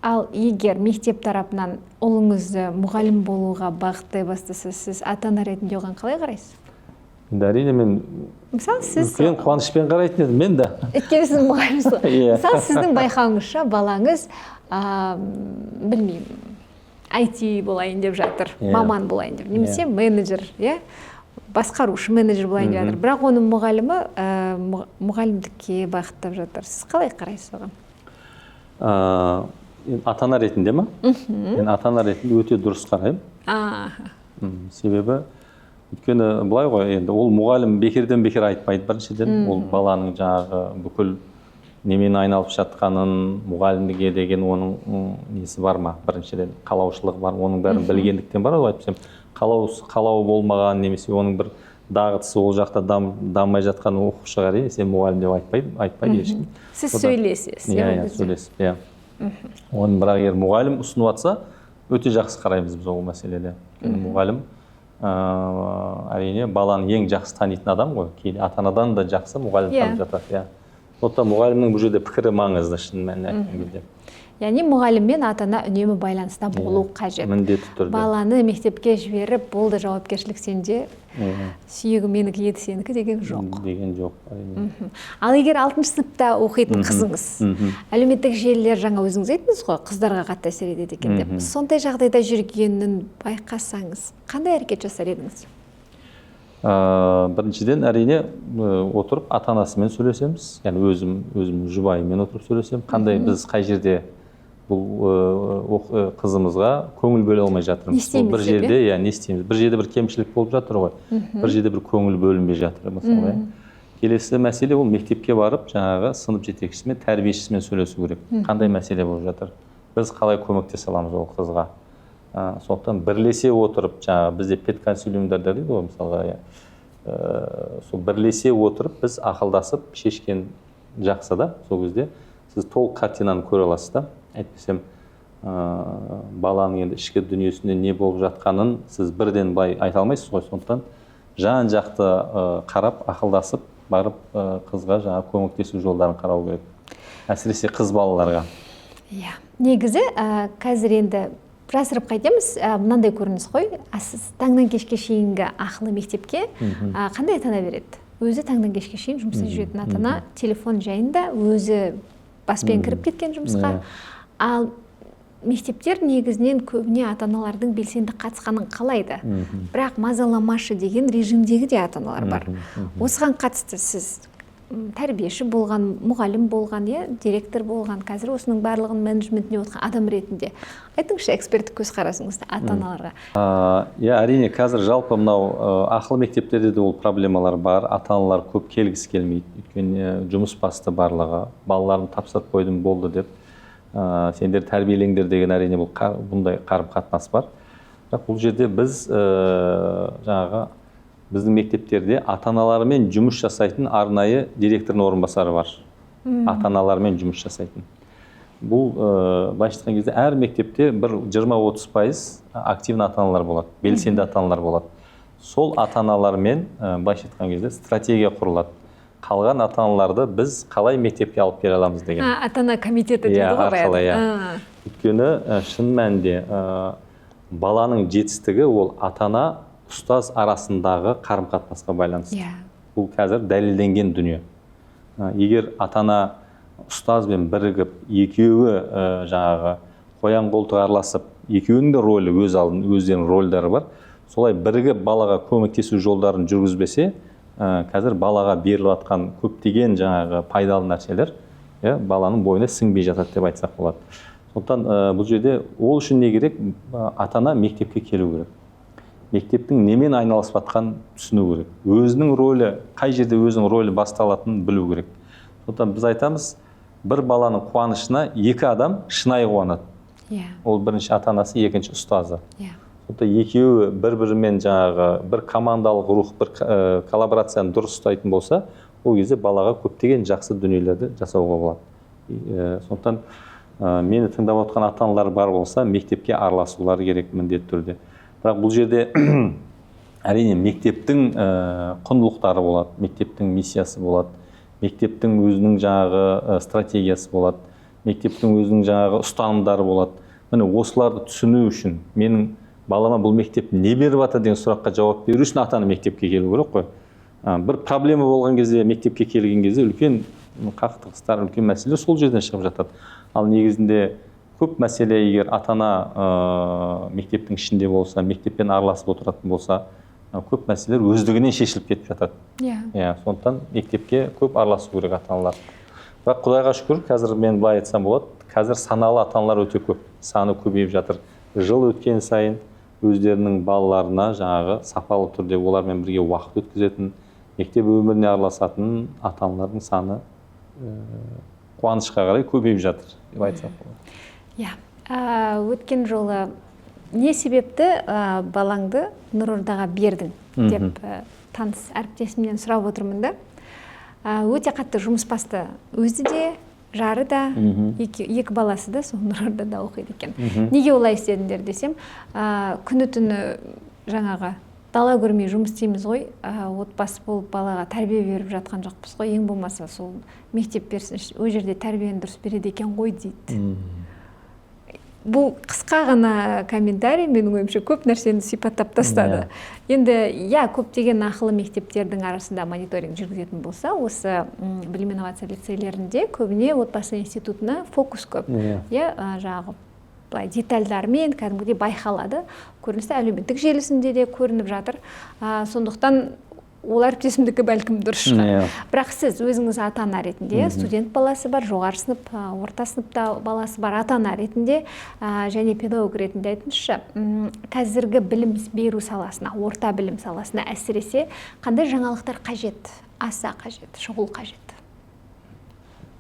Ал егер мектеп тарапынан ұлыңызды мұғалім болуға бағыттай бастаса, сіз ата ана ретінде оған қалай қарайсыз? Енді, әрине, мен Мысалы, сіз үлкен қуанышпен қарайтын едім мен де. Өйткені сіз мұғалімсіз ғой. Иә. Мысалы, сіздің байқауыңызша, балаңыз білмеймін, IT болайын деп жатыр, маман болайын деп немесе менеджер, иә, басқарушы менеджер болайын деп жатыр, бірақ оның мұғалімі мұғалімдікке бағыттап жатыр. Сіз қалай қарайсыз оған? Енді ата ана ретінде ма? Мен ата ана ретінде өте дұрыс қараймын. Себебі, өйткені былай ғой, енді ол мұғалім бекерден бекер айтпайды. Біріншіден, ол баланың жаңағы бүкіл немен айналып жатқанын, мұғалімдікке деген оның несі бар ма, біріншіден, қалаушылығы бар, оның бәрін білгендіктен бар ғой. Әйтпесем, қалауы болмаған немесе оның бір дағдысы ол жақта дамымай жатқан оқушыға, әрине, сен мұғалім деп айтпайды ешкім. Сіз сөйлесесіз, Иә. Ол Иә. кезде. Сөйлесіп, иә. Оны бірақ егер мұғалім ұсынып жатса, өте жақсы қараймыз біз ол мәселеде. Өйткені мұғалім әрине, баланы ең жақсы танитын адам ғой, кейде ата анадан да жақсы мұғалім танып жатады, иә. Сондықтан мұғалімнің бұл жерде пікірі маңызды, шын мәнінде айтқан кезде. Яғни мұғалім мен ата ана үнемі байланыста болу қажет. Міндетті түрде. Баланы мектепке жіберіп, болды, жауапкершілік сенде, сүйегі менікі, еті сенікі деген жоқ. Деген жоқ, әрине. Ал егер алтыншы сыныпта оқитын қызыңыз әлеуметтік желілер, жаңа өзіңіз айттыңыз ғой, қыздарға қатты әсер етеді екен деп, сондай жағдайда жүргенін байқасаңыз, қандай әрекет жасар едіңіз? Біріншіден, әрине, отырып ата анасымен сөйлесеміз, яғни өзім жұбайыммен отырып сөйлесемін, қандай біз қай жерде бұл қызымызға көңіл бөле алмай жатырмыз. Не істейміз Ол бір деп, жерде, иә, не істейміз, бір жерде бір кемшілік болып жатыр ғой, бір жерде бір көңіл бөлінбей жатыр, мысалы, иә. Келесі мәселе, ол мектепке барып, жаңағы сынып жетекшісімен, тәрбиешісімен сөйлесу керек, қандай мәселе болып жатыр, біз қалай көмектесе аламыз ол қызға. Сондықтан бірлесе отырып, жаңағы бізде педконсилиумдар дейді ғой, мысалға, иә. Сол бірлесе отырып, біз ақылдасып шешкен жақсы да. Сол кезде сіз толық картинаны көре аласыз да. Әйтпесем, баланың енді ішкі дүниесінде не болып жатқанын сіз бірден былай айта алмайсыз ғой. Сондықтан жан жақты қарап, ақылдасып барып, қызға жаңағы көмектесу жолдарын қарау керек, әсіресе қыз балаларға. Иә, негізі қазір енді жасырып қайтеміз, мынандай көрініс қой. А сіз таңнан кешке шейінгі ақылы мектепке қандай ата ана береді? Өзі таңнан кешке шейін жұмыста жүретін ата ана, телефон жайында өзі баспен кіріп кеткен жұмысқа. Ал мектептер негізінен көбіне ата аналардың белсенді қатысқанын қалайды, бірақ мазаламашы деген режимдегі де ата аналар бар. Осыған қатысты сіз тәрбиеші болған, мұғалім болған, иә, директор болған, қазір осының барлығын менеджментіне отырған адам ретінде айтыңызшы эксперттік көзқарасыңызды ата аналарға. Иә, әрине, қазір жалпы мынау ақылы мектептерде де ол проблемалар бар. Ата аналар көп келгісі келмейді, өйткені жұмыс басты барлығы, балаларын тапсырып қойдым, болды деп, сендер тәрбиелеңдер деген, әрине, бұл бұндай қарым қатынас бар. Бірақ бұл жерде біз жаңағы біздің мектептерде ата аналармен жұмыс жасайтын арнайы директордың орынбасары бар. Ата аналармен жұмыс жасайтын. Бұл былайша айтқан кезде, әр мектепте бір 20-30% активный ата аналар болады, белсенді ата аналар болады. Сол ата аналармен былайша айтқан кезде, стратегия құрылады, қалған ата аналарды біз қалай мектепке алып келе аламыз деген. Ата ана комитеті дейді Иә, ғой арқылы, баяғыда. Иә. Өйткені шын мәнінде баланың жетістігі ол ата ана, ұстаз арасындағы қарым қатынасқа байланысты. Бұл қазір дәлелденген дүние. Егер ата ана ұстазбен бірігіп, екеуі жаңағы қоян қолтық араласып, екеуінің де рөлі өз алдын, өздерінің рөлдері бар, солай бірігіп балаға көмектесу жолдарын жүргізбесе, қазір балаға беріліп жатқан көптеген жаңағы пайдалы нәрселер, иә, баланың бойына сіңбей жатады деп айтсақ болады. Сондықтан бұл жерде ол үшін не керек? Ата ана мектепке келу керек, мектептің немен айналысып жатқанын түсіну керек, өзінің рөлі қай жерде, өзінің рөлі басталатынын білу керек. Сондықтан біз айтамыз, бір баланың қуанышына екі адам шынайы қуанады. Ол бірінші ата анасы, екінші ұстазы. Сондықтан екеуі бір бірімен жаңағы бір командалық рух, бір коллаборацияны дұрыс ұстайтын болса, ол кезде балаға көптеген жақсы дүниелерді жасауға болады. Сондықтан мені тыңдап отқан ата аналар бар болса, мектепке араласулары керек міндетті түрде. Бірақ бұл жерде, әрине, мектептің құндылықтары болады, мектептің миссиясы болады, мектептің өзінің жаңағы стратегиясы болады, мектептің өзінің жаңағы ұстанымдары болады. Міне, осыларды түсіну үшін, менің балама бұл мектеп не беріп жатыр деген сұраққа жауап беру үшін ата ана мектепке келу керек қой. Бір проблема болған кезде, мектепке келген кезде үлкен қақтығыстар, үлкен мәселелер сол жерден шығып жатады. Ал негізінде көп мәселе, егер ата ана мектептің ішінде болса, мектеппен араласып отыратын болса, көп мәселелер өздігінен шешіліп кетіп жатады. Иә, сондықтан мектепке көп араласу керек ата аналар. Бірақ құдайға шүкір, қазір мен былай айтсам болады, қазір саналы ата аналар өте көп, саны көбейіп жатыр. Жыл өткен сайын өздерінің балаларына жаңағы сапалы түрде олармен бірге уақыт өткізетін, мектеп өміріне араласатын ата аналардың саны қуанышқа қарай көбейіп жатыр деп айтсақ болады. Иә. Өткен жолы не себепті балаңды Нұрордаға бердің деп таныс әріптесімнен сұрап отырмын да. Өте қатты жұмыс басты, өзі де, жары да, екі баласы да сол Нұрордада оқиды екен. Неге олай істедіңдер десем, күні түні жаңағы дала көрмей жұмыс істейміз ғой, отбасы болып балаға тәрбие беріп жатқан жоқпыз ғой, ең болмаса сол мектеп берсін, ол жерде тәрбиені дұрыс береді екен ғой дейді. Бұл қысқа ғана комментарий, менің ойымша, көп нәрсені сипаттап тастады. Енді, иә, көптеген ақылы мектептердің арасында мониторинг жүргізетін болса, осы білім инновация лицейлерінде көбіне отбасы институтына фокус көп. Иә, жаңағы былай детальдармен кәдімгідей байқалады, көріністі әлеуметтік желісінде де көрініп жатыр. Сондықтан ол әріптесімдікі бәлкім дұрыс шығар. Бірақ сіз өзіңіз ата ана ретінде, студент баласы бар, жоғары сынып, орта сыныпта баласы бар ата ана ретінде және педагог ретінде айтыңызшы, қазіргі білім беру саласына, орта білім саласына әсіресе қандай жаңалықтар қажет, аса қажет, шұғыл қажет?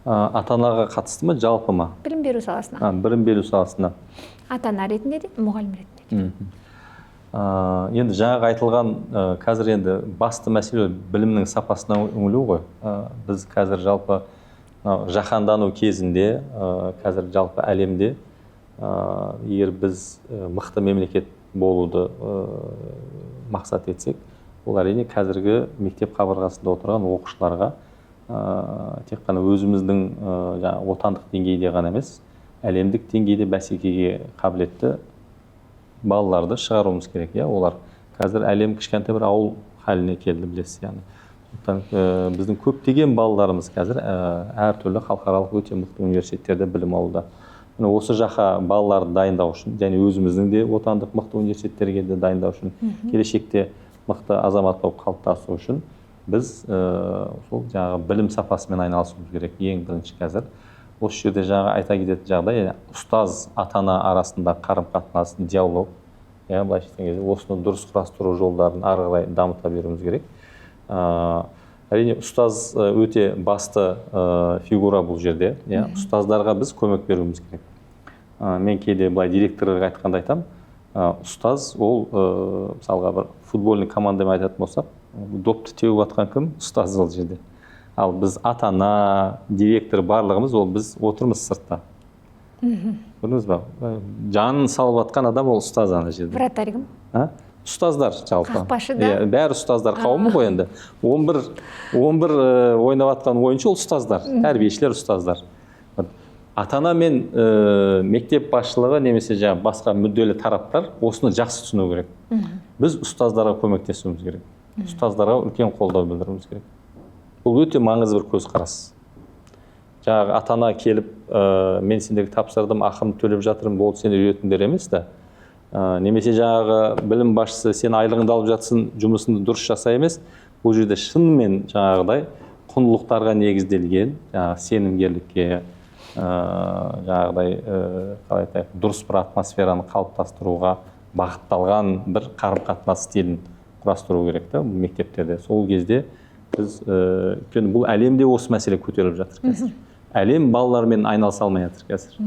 Ата анаға қатысты ма, жалпы ма? Білім беру саласына. Білім беру саласына. Ата ана ретінде де, мұғалім ретінде де. Енді жаңағы айтылған, қазір енді басты мәселе білімнің сапасына үңілу ғой. Біз қазір жалпы мынау жаһандану кезінде, қазір жалпы әлемде, егер біз мықты мемлекет болуды мақсат етсек, ол, әрине, қазіргі мектеп қабырғасында отырған оқушыларға тек қана өзіміздің жаңағы отандық деңгейде ғана емес, әлемдік деңгейде бәсекеге қабілетті балаларды шығаруымыз керек. Иә, олар қазір әлем кішкентай бір ауыл халіне келді, білесіз, яғни. Біздің көптеген балаларымыз қазір әртүрлі халықаралық өте мықты университеттерде білім алуда. Міне, осы жаққа балаларды дайындау үшін және өзіміздің де отандық мықты университеттерге де дайындау үшін, келешекте мықты азамат болып қалыптасу үшін біз сол жаңағы білім сапасымен айналысуымыз керек ең бірінші қазір. Осы жерде жаңағы айта кететін жағдай, ұстаз ата ана арасында қарым қатынас, диалог, иә, былайша айтқан кезде осыны дұрыс құрастыру жолдарын ары қарай дамыта беруіміз керек. Әрине, ұстаз өте басты фигура бұл жерде, иә. Ұстаздарға біз көмек беруіміз керек. Мен кейде былай директорларға айтқанда айтамын, ұстаз ол, мысалға, бір футбольный командамен айтатын болсақ, допты теуіп жатқан кім? Ұстаз ол жерде. Ал біз, ата ана, директор, барлығымыз ол біз отырмыз сыртта. Көрдіңіз ба? Жанын салып жатқан адам ол ұстаз ана жерде. Вратарь кім? А? Ұстаздар жалпы. Қақпашы да? Иә, бәрі ұстаздар қауымы ғой енді. 11 ойнап жатқан ойыншы ол ұстаздар, тәрбиешілер, ұстаздар. Ата ана мен мектеп басшылығы немесе жаңағы басқа мүдделі тараптар осыны жақсы түсіну керек. Біз ұстаздарға көмектесуіміз керек. Ұстаздарға үлкен қолдау білдіруіміз керек. Бұл өте маңызды бір көзқарас. Жаңағы ата ана келіп, мен сендерге тапсырдым, ақымды төлеп жатырмын, болды, сендер үйретіңдер емес та. Немесе жаңағы білім басшысы, сен айлығыңды алып жатсың, жұмысыңды дұрыс жаса емес. Бұл жерде шынымен жаңағыдай құндылықтарға негізделген, жаңағы сенімгерлікке, жаңағыдай, қалай айтайық, дұрыс бір атмосфераны қалыптастыруға бағытталған бір қарым қатынас стилін құрастыру керек та мектептерде. Сол кезде біз, өйткені бұл әлемде осы мәселе көтеріліп жатыр қазір. Әлем балалармен айналыса алмай жатыр қазір.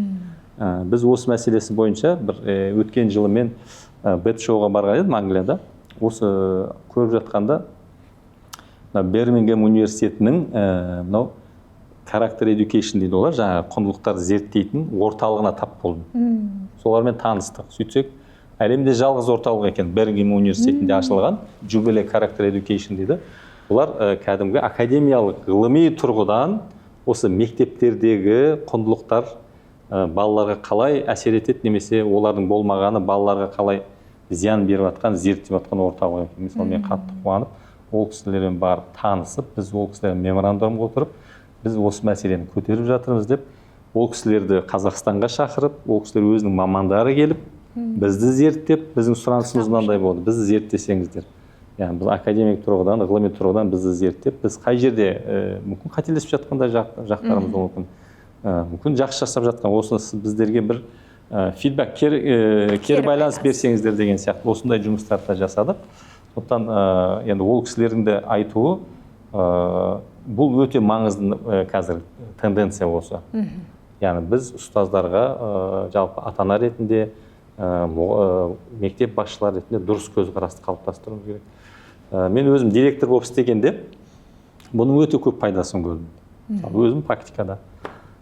Біз осы мәселесі бойынша бір өткен жылы мен Бет шоуға барған едім Англияда. Осы көріп жатқанда мына Бирмингем университетінің мынау Character Education дейді олар, жаңағы құндылықтарды зерттейтін орталығына тап болдым. Солармен таныстық. Сөйтсек, әлемде жалғыз орталық екен, Бирмингем университетінде ашылған Jubilee Character Education дейді. Бұлар кәдімгі академиялық ғылыми тұрғыдан осы мектептердегі құндылықтар балаларға қалай әсер етеді немесе олардың болмағаны балаларға қалай зиян беріп жатқан, зерттеп жатқан орталық екен. Мысалы, мен қатты қуанып, ол кісілермен барып танысып, біз ол кісілермен меморандумға отырып, біз осы мәселені көтеріп жатырмыз деп, ол кісілерді Қазақстанға шақырып, ол кісілер өзінің мамандары келіп, бізді зерттеп, біздің сұранысымыз мынандай болды, бізді зерттесеңіздер. Яғни біз академик тұрғыдан, ғылыми тұрғыдан бізді зерттеп, біз қай жерде мүмкін қателесіп жатқан да жақтарымыз болуы мүмкін. Мүмкін жақсы жасап жатқан, осыны сіз біздерге бір фидбэк, кері байланыс берсеңіздер деген сияқты осындай жұмыстарды да жасадық. Сондықтан енді ол кісілердің де айтуы, бұл өте маңызды, қазір тенденция осы. Яғни біз ұстаздарға, жалпы ата ана ретінде, мектеп басшылары ретінде дұрыс көзқарасты қалыптастыруымыз керек. Мен өзім директор болып істегенде бұның өте көп пайдасын көрдім. Мысалы, өзім практикада.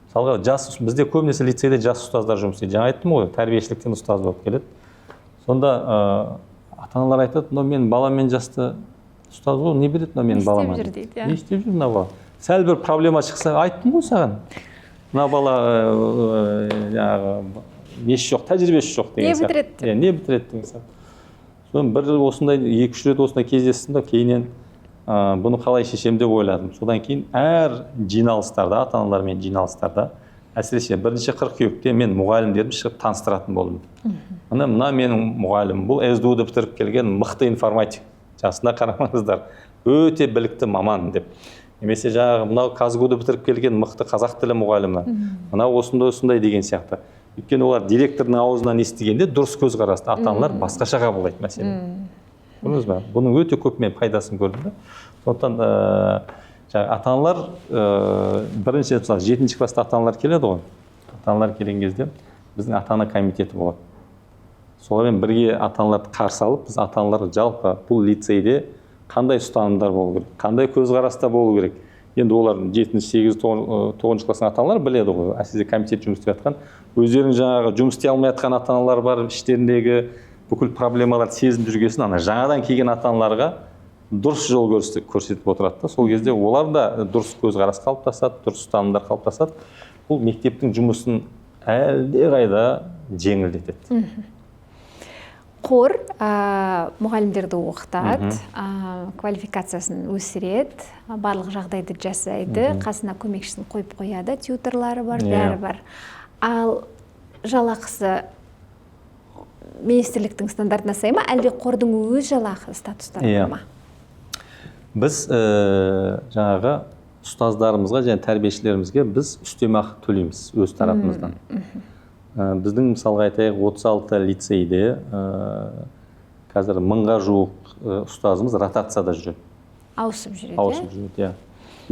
Мысалға, жас, бізде көбінесе лицейде жас ұстаздар жұмыс істейді. Жаңа айттым ғой, тәрбиешіліктен ұстаз болып келеді. Сонда ата-аналар айтады: мынау менің баламмен жасты ұстаз ғой, не береді мынау менің Не істеп балама жүр дейді. дейді, иә. Не істеп жүр мына бала? Сәл бір проблема шықса, айттым ғой саған. Мына бала жаңағы несі жоқ, тәжірибесі жоқ деген Не сияқты. бітіреді деп. Иә, не бітіреді деген сияқты. Содан бір осындай 2-3 рет осындай кездестім да, кейіннен бұны қалай шешемін деп ойладым. Содан кейін әр жиналыстарда, ата-аналармен жиналыстарда, әсіресе 1 қыркүйекте мен мұғалімдерді шығып таныстыратын болдым. Міне, мына менің мұғалімім, бұл СДУ-ды бітіріп келген мықты информатик, жасына қарамаңыздар, өте білікті маман деп. Немесе жаңағы мынау КазГУ-ды бітіріп келген мықты қазақ тілі мұғалімі, мынау осындай осындай деген сияқты. Өйткені олар директордың аузынан естігенде дұрыс көзқарасты ата-аналар басқаша қабылдайды мәселені. Көрдіңіз ба? Бұның өте көп мен пайдасын көрдім да. Сондықтан жаңағы ата-аналар, бірінші, мысалы, жетінші класста ата-аналар келеді ғой. Ата-аналар келген кезде біздің ата-ана комитеті болады. Солармен бірге ата-аналарды қарсы алып, біз ата-аналарға жалпы бұл лицейде қандай ұстанымдар болу керек, қандай көзқараста болу керек. Енді олар жетінші, сегіз, тоғызыншы класстың ата-аналары біледі ғой, әсіресе комитет жұмыс істеп жатқан, өздерінің жаңағы жұмыс істей алмай жатқан ата-аналар бар, іштеріндегі бүкіл проблемаларды сезініп жүрген, ана жаңадан келген ата-аналарға дұрыс жол көрсетіп отырады да. Сол кезде олар да дұрыс көзқарас қалыптасады, дұрыс ұстанымдар қалыптасады. Бұл мектептің жұмысын әлдеқайда жеңілдетеді. Қор мұғалімдерді оқытады, квалификациясын өсіреді, барлық жағдайды жасайды, қасына көмекшісін қойып қояды, тьюторлары бар, бәрі бар. Ал жалақысы министрліктің стандартына сай ма, әлде қордың өз жалақы статустары бар ма? Біз жаңағы ұстаздарымызға және тәрбиешілерімізге біз үстемақы төлейміз өз тарапымыздан. Біздің, мысалға айтайық, 36 лицейде қазір 1000-ға жуық ұстазымыз ротацияда жүреді. Ауысып жүреді. Ауысып жүреді, иә.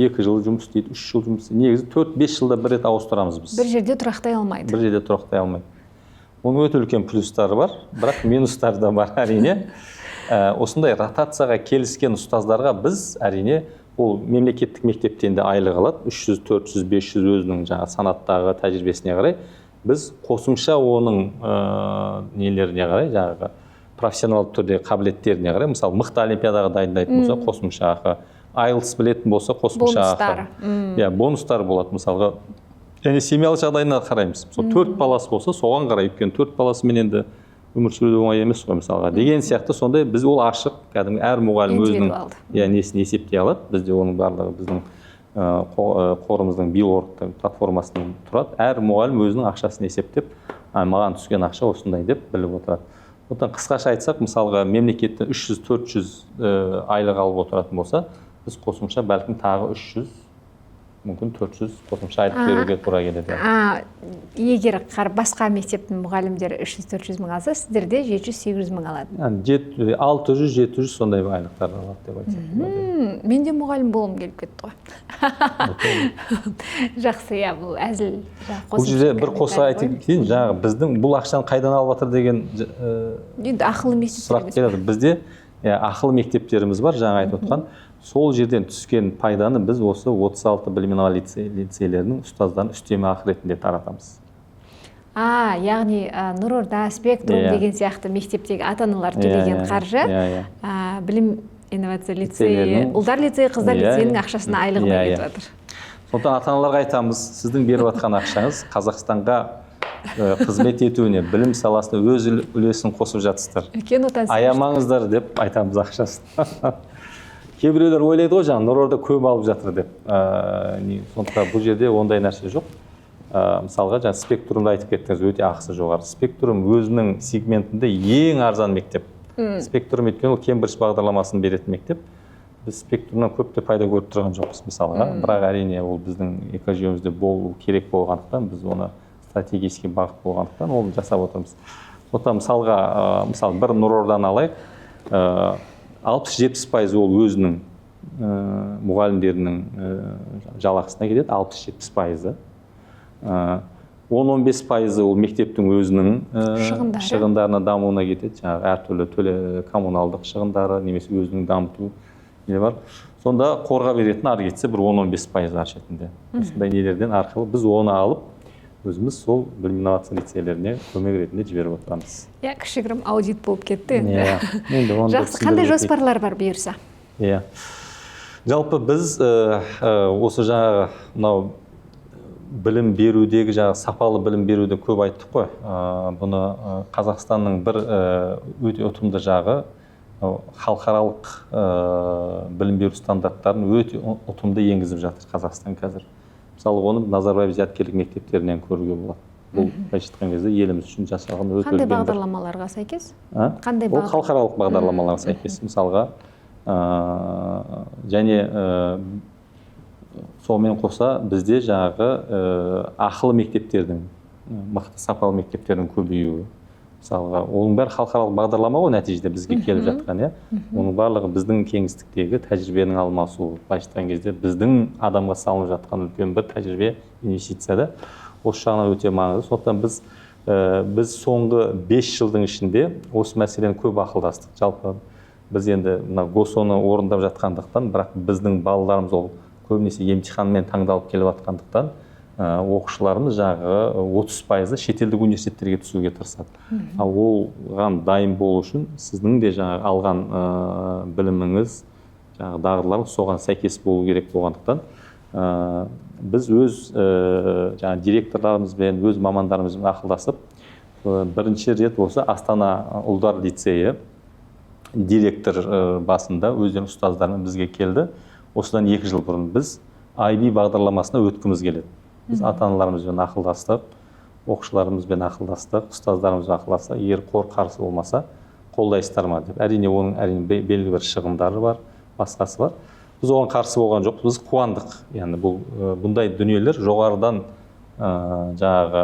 2 жыл жұмыс істейді, 3 жыл жұмыс істейді. Негізі 4-5 жылда бір рет ауыстырамыз біз. Бір жерде тұрақтай алмайды. Бір жерде тұрақтай алмайды. Оның өте үлкен плюстары бар, бірақ минустары да бар, әрине. Осындай ротацияға келіскен ұстаздарға біз, әрине, ол мемлекеттік мектептен де айлық алады, 300, 400, 500, өзінің жаңағы санаттағы тәжірибесіне қарай. Біз қосымша оның нелеріне қарай, жаңағы профессионалды түрде қабілеттеріне қарай, мысалы, мықты олимпиадаға дайындайтын болса, қосымша ақы, IELTS білетін болса, қосымша Бонустары. ақы, иә, бонустар болады мысалға. Және семьялық жағдайына қараймыз. Мысалы, төрт баласы болса, соған қарай, өйткені төрт баласымен енді өмір сүру де оңай емес қой, мысалға, деген сияқты. Сондай біз, ол ашық, кәдімгі әр мұғалім өзінің Индивидуалды. иә, несін есептей алады. Бізде оның барлығы біздің қорымыздың Билорг платформасында тұрады. Әр мұғалім өзінің ақшасын есептеп, «А, маған түскен ақша осындай» деп біліп отырады. Сондықтан қысқаша айтсақ, мысалға, мемлекеттен 300-400 айлық алып отыратын болса, біз қосымша бәлкім тағы 300, мүмкін 400 қосымша айлық беруге тура келеді. Егер басқа мектептің мұғалімдері 300-400 мың алса, сіздерде 700-800 мың алады. Яғни 600-700 сондай айлықтар алады деп айтсақ болады. Мен де мұғалім болғым келіп кетті ғой. Жақсы, иә, бұл әзіл. Жаңағы Бұл жерде қосымша бір қоса комментарий айта ғой. кетейін, жаңағы біздің бұл ақшаны қайдан алып жатыр деген Енді ақылы мектептер сұрақ емес пе? келеді. Бізде, иә, ақылы мектептеріміз бар, жаңа айтып отқан. Сол жерден түскен пайданы біз осы 36 білім лицейлерінің ұстаздарын үстеме ақы ретінде таратамыз. Яғни Нұрорда, Спектрум деген сияқты мектептегі ата аналар төлеген қаржы иә, иә. Білім инновация лицейі, Лицейлерінің- ұлдар лицейі, қыздар лицейінің ақшасына, айлығына кетіп жатыр. Сондықтан ата аналарға айтамыз: сіздің беріп жатқан ақшаңыз Қазақстанға қызмет етуіне, білім саласына өз үлесін қосып жатсыздар. Үлкен отансүйгіштік. Аямаңыздар деп айтамыз ақшасын. Кейбіреулер ойлайды ғой, жаңағы Нұрорда көп алып жатыр деп. Сондықтан бұл жерде ондай нәрсе жоқ. Мысалға, жаңа Спектрумды айтып кеттіңіз, өте ақысы жоғары. Спектрум өзінің сегментінде ең арзан мектеп. Спектрум, өйткені ол Кембридж бағдарламасын беретін мектеп. Біз Спектрумнан көп те пайда көріп тұрған жоқпыз, мысалға. Бірақ, әрине, ол біздің экожүйемізде болу керек болғандықтан, біз оны стратегический бағыт болғандықтан, оны жасап отырмыз. Сондықтан мысалға, мысалы, бір Нұрорданы алайық, 60-70% ол өзінің мұғалімдерінің жалақысына кетеді, 60-70%-ы. 10-15%-ы ол мектептің өзінің Шығындары. шығындарына, дамуына кетеді, жаңағы әртүрлі төле, коммуналдық шығындары немесе өзінің дамыту не бар. Сонда қорға беретін ары кетсе бір 10-15% ар шетінде. Осындай нелерден арқылы біз оны алып, өзіміз сол білім инновация лицейлеріне көмек ретінде жіберіп отырамыз. Иә, кішігірім аудит болып кетті енді. Иә, енді оны да Жақсы, қандай түсіндіріп өтейік. жоспарлар бар бұйырса? Иә, жалпы біз осы жаңағы мынау білім берудегі, жаңағы сапалы білім беруді көп айттық қой. Бұны Қазақстанның бір өте ұтымды жағы, мынау халықаралық білім беру стандарттарын өте ұтымды енгізіп жатыр Қазақстан қазір. Мысалы, оны Назарбаев зияткерлік мектептерінен көруге болады. Бұл, былайша айтқан кезде, еліміз үшін жасалған өте Қандай үлкен бір бағдарламаларға сәйкес? А? Қандай Ол бағдар- халықаралық бағдарламаларға сәйкес, мысалға, және сонымен қоса бізде жаңағы ақылы мектептердің, мықты сапалы мектептердің көбеюі, мысалға, оның бәрі халықаралық бағдарлама ғой нәтижеде бізге келіп жатқан, иә. Оның барлығы біздің кеңістіктегі тәжірибенің алмасуы, былайша айтқан кезде, біздің адамға салынып жатқан үлкен бір тәжірибе, инвестиция да. Осы жағынан өте маңызды. Сондықтан біз соңғы 5 жылдың ішінде осы мәселені көп ақылдастық. Жалпы, біз енді мына ГОСО-ны орындап жатқандықтан, бірақ біздің балаларымыз ол көбінесе емтиханмен таңдалып келіп жатқандықтан, оқушыларымыз жаңағы 30%-ы шетелдік университеттерге түсуге тырысады. Ал оған дайын болу үшін сіздің де жаңағы алған біліміңіз, жаңағы дағдыларыңыз соған сәйкес болу керек болғандықтан, біз өз жаңағы директорларымызбен, өз мамандарымызбен ақылдасып, Бірінші рет осы Астана ұлдар лицейі директор басында өздерінің ұстаздарымен бізге келді. Осыдан 2 жыл бұрын біз IB бағдарламасына өткіміз келеді. Біз ата аналарымызбен ақылдастық, оқушыларымызбен ақылдастық, ұстаздарымызбен ақылдастық. Егер қор қарсы болмаса, қолдайсыздар ма деп. Әрине, оның, әрине, белгілі бір шығындары бар, басқасы бар. Біз оған қарсы болған жоқпыз, біз қуандық. Яғни бұл бұндай дүниелер жоғарыдан жаңағы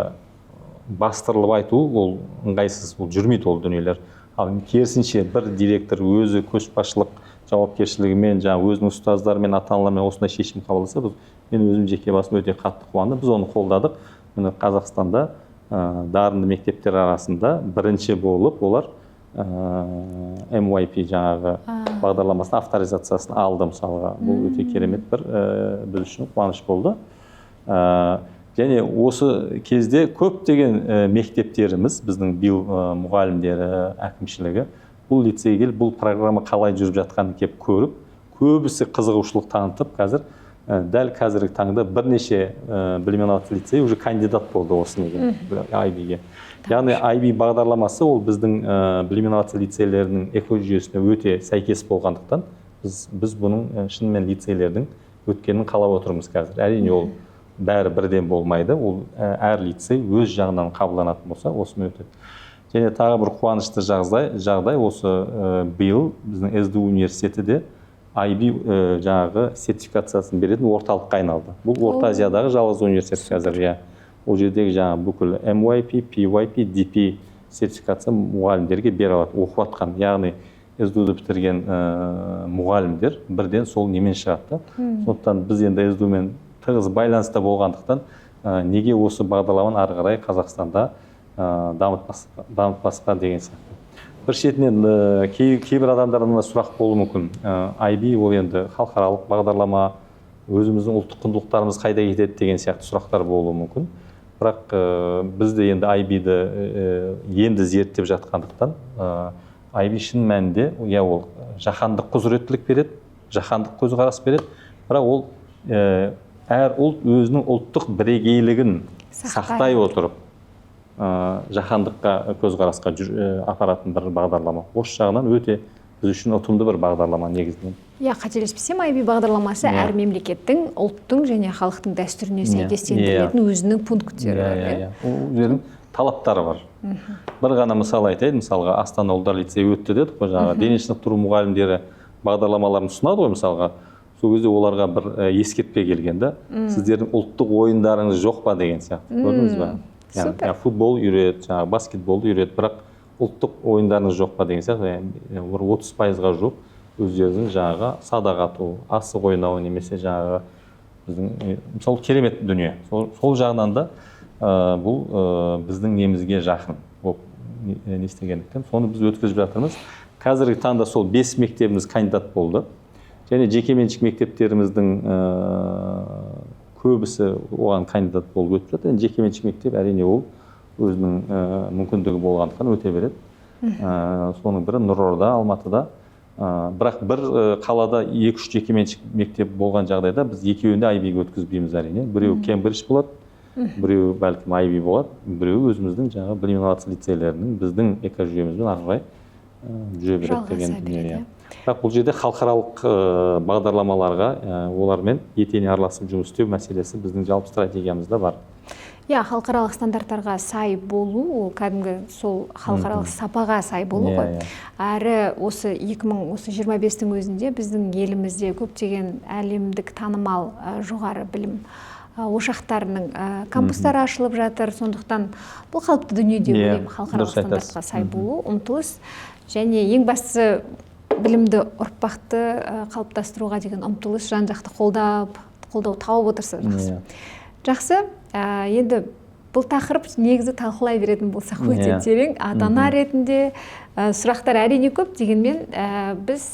бастырылып айту ол ыңғайсыз, ол жүрмейді ол дүниелер. Ал керісінше, бір директор өзі көшбасшылық жауапкершілігімен, жаңағы өзінің ұстаздарымен, ата аналармен осындай шешім қабылдаса, біз, мен өзім жеке басым өте қатты қуандым. Біз оны қолдадық. Міне, Қазақстанда дарынды мектептер арасында бірінші болып олар MYP жаңағы бағдарламасының авторизациясын алды, мысалға. Бұл өте керемет бір біз үшін қуаныш болды. Және осы кезде көптеген мектептеріміз, біздің биыл мұғалімдері, әкімшілігі бұл лицейге келіп, бұл программа қалай жүріп жатқанын келіп көріп, көбісі қызығушылық танытып, қазір дәл қазіргі таңда бірнеше білім инновация лицейі уже кандидат болды осы неге, IB-ге. Яғни IB бағдарламасы ол біздің білім инновация лицейлерінің экожүйесіне өте сәйкес болғандықтан, біз бұның шынымен лицейлердің өткенін қалап отырмыз қазір. Әрине, ол бәрі бірден болмайды, ол әр лицей өз жағынан қабылданатын болса, осымен өтеді. Және тағы бір қуанышты жағдай осы биыл біздің СДУ университеті де IB жаңағы сертификациясын беретін орталыққа айналды. Бұл Орта Азиядағы жалғыз университет қазір, иә. Ол жердегі жаңағы бүкіл MYP, PYP, DP сертификация мұғалімдерге бере алады оқып жатқан. Яғни СДУ-ды бітірген мұғалімдер бірден сол немен шығады да. Сондықтан біз енді СДУ-мен тығыз байланыста болғандықтан, неге осы бағдарламаны ары қарай Қазақстанда дамытпасқа деген сияқты. Бір шетінен кейбір адамдардан да сұрақ болуы мүмкін. IB ол енді халықаралық бағдарлама, өзіміздің ұлттық құндылықтарымыз қайда кетеді деген сияқты сұрақтар болуы мүмкін. Бірақ біз де енді IB-ді енді зерттеп жатқандықтан, IB шын мәнінде, иә, ол жаһандық құзыреттілік береді, жаһандық көзқарас береді, бірақ ол әр ұлт өзінің ұлттық бірегейлігін сақтай сақтай отырып, жаһандыққа көзқарасқа апаратын бір бағдарлама. Осы жағынан өте біз үшін ұтымды бір бағдарлама негізінен. Иә, қателеспесем, IB бағдарламасы әр мемлекеттің, ұлттың және халықтың дәстүріне сәйкестендірілетін өзінің пункттері бар, иә иә? Иә, ол жердің талаптары бар. Бір ғана мысал айтайын. Мысалға, Астана ұлдар лицейі өтті дедік қой. Жаңағы дене шынықтыру мұғалімдері бағдарламаларын ұсынады ғой, мысалға. Сол кезде оларға бір ескертпе келген да: сіздердің ұлттық ойындарыңыз жоқ па деген сияқты. Көрдіңіз ба? Яғни, футбол үйрет, жаңағы баскетболды үйрет, бірақ ұлттық ойындарыңыз жоқ па деген сияқты. Яғни, бір 30%-ға жуық өздерінің жаңағы садақ ату, асық ойнау немесе жаңағы біздің мысалы, керемет дүние. Сол жағынан да бұл біздің немізге жақын болып не істегендіктен, соны біз өткізіп жатырмыз. Қазіргі таңда сол бес мектебіміз кандидат болды және жекеменшік мектептеріміздің көбісі оған кандидат болып өтіп жатыр. Енді жекеменшік мектеп, әрине, ол өзінің мүмкіндігі болғандықтан өте береді. Соның бірі Нұрорда Алматыда. Бірақ бір қалада екі үш жекеменшік мектеп болған жағдайда, біз екеуін де IB-ге өткізбейміз, әрине. Біреуі Кембридж болады, біреуі бәлкім IB болады, біреуі өзіміздің жаңағы білім инновация лицейлерінің біздің экожүйемізбен ары қарай жүре береді Жалғаса деген дүние. береді, Иә. иә. Бірақ бұл жерде халықаралық бағдарламаларға олармен етене араласып жұмыс істеу мәселесі біздің жалпы стратегиямызда бар. Иә, халықаралық стандарттарға сай болу ол кәдімгі сол халықаралық сапаға сай болу ғой. Әрі осы 2025-тің өзінде біздің елімізде көптеген әлемдік танымал жоғары білім ошақтарының кампустары ашылып жатыр. Сондықтан бұл қалыпты дүние деп ойлаймын, халықаралық Дұрыс айтасыз. стандартқа сай болу, ұмтылыс және ең бастысы білімді ұрпақты қалыптастыруға деген ұмтылыс жан жақты қолдау тауып отырса, жақсы. Жақсы, енді бұл тақырып негізі талқылай беретін болсақ, өте терең. Ата ана ретінде сұрақтар әрине көп, дегенмен біз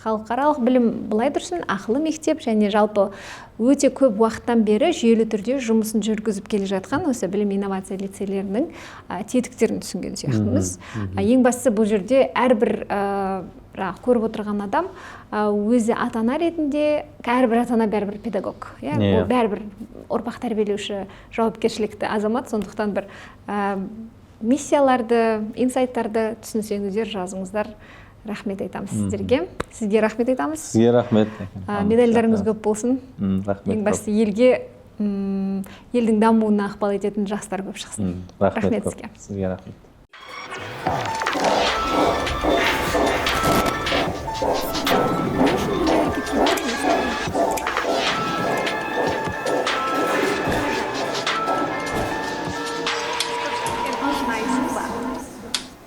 халықаралық білім былай тұрсын, ақылы мектеп және жалпы өте көп уақыттан бері жүйелі түрде жұмысын жүргізіп келе жатқан осы білім инновация лицейлерінің тетіктерін түсінген сияқтымыз. Ең бастысы, бұл жерде әрбір жаңағы көріп отырған адам өзі ата ана ретінде, әрбір ата ана бәрібір педагог, иә, ол бәрібір ұрпақ тәрбиелеуші жауапкершілікті азамат. Сондықтан бір Миссияларды, инсайттарды түсінсеңіздер, жазыңыздар. Рахмет айтамыз сіздерге. Сізге рахмет айтамыз. Сізге рахмет. Медальдарыңыз көп болсын. Рахмет Ең көп. бастысы, елге, елдің дамуына ықпал ететін жастар көп шықсын. Рахмет Рахмет көп. сізге. Сізге рахмет.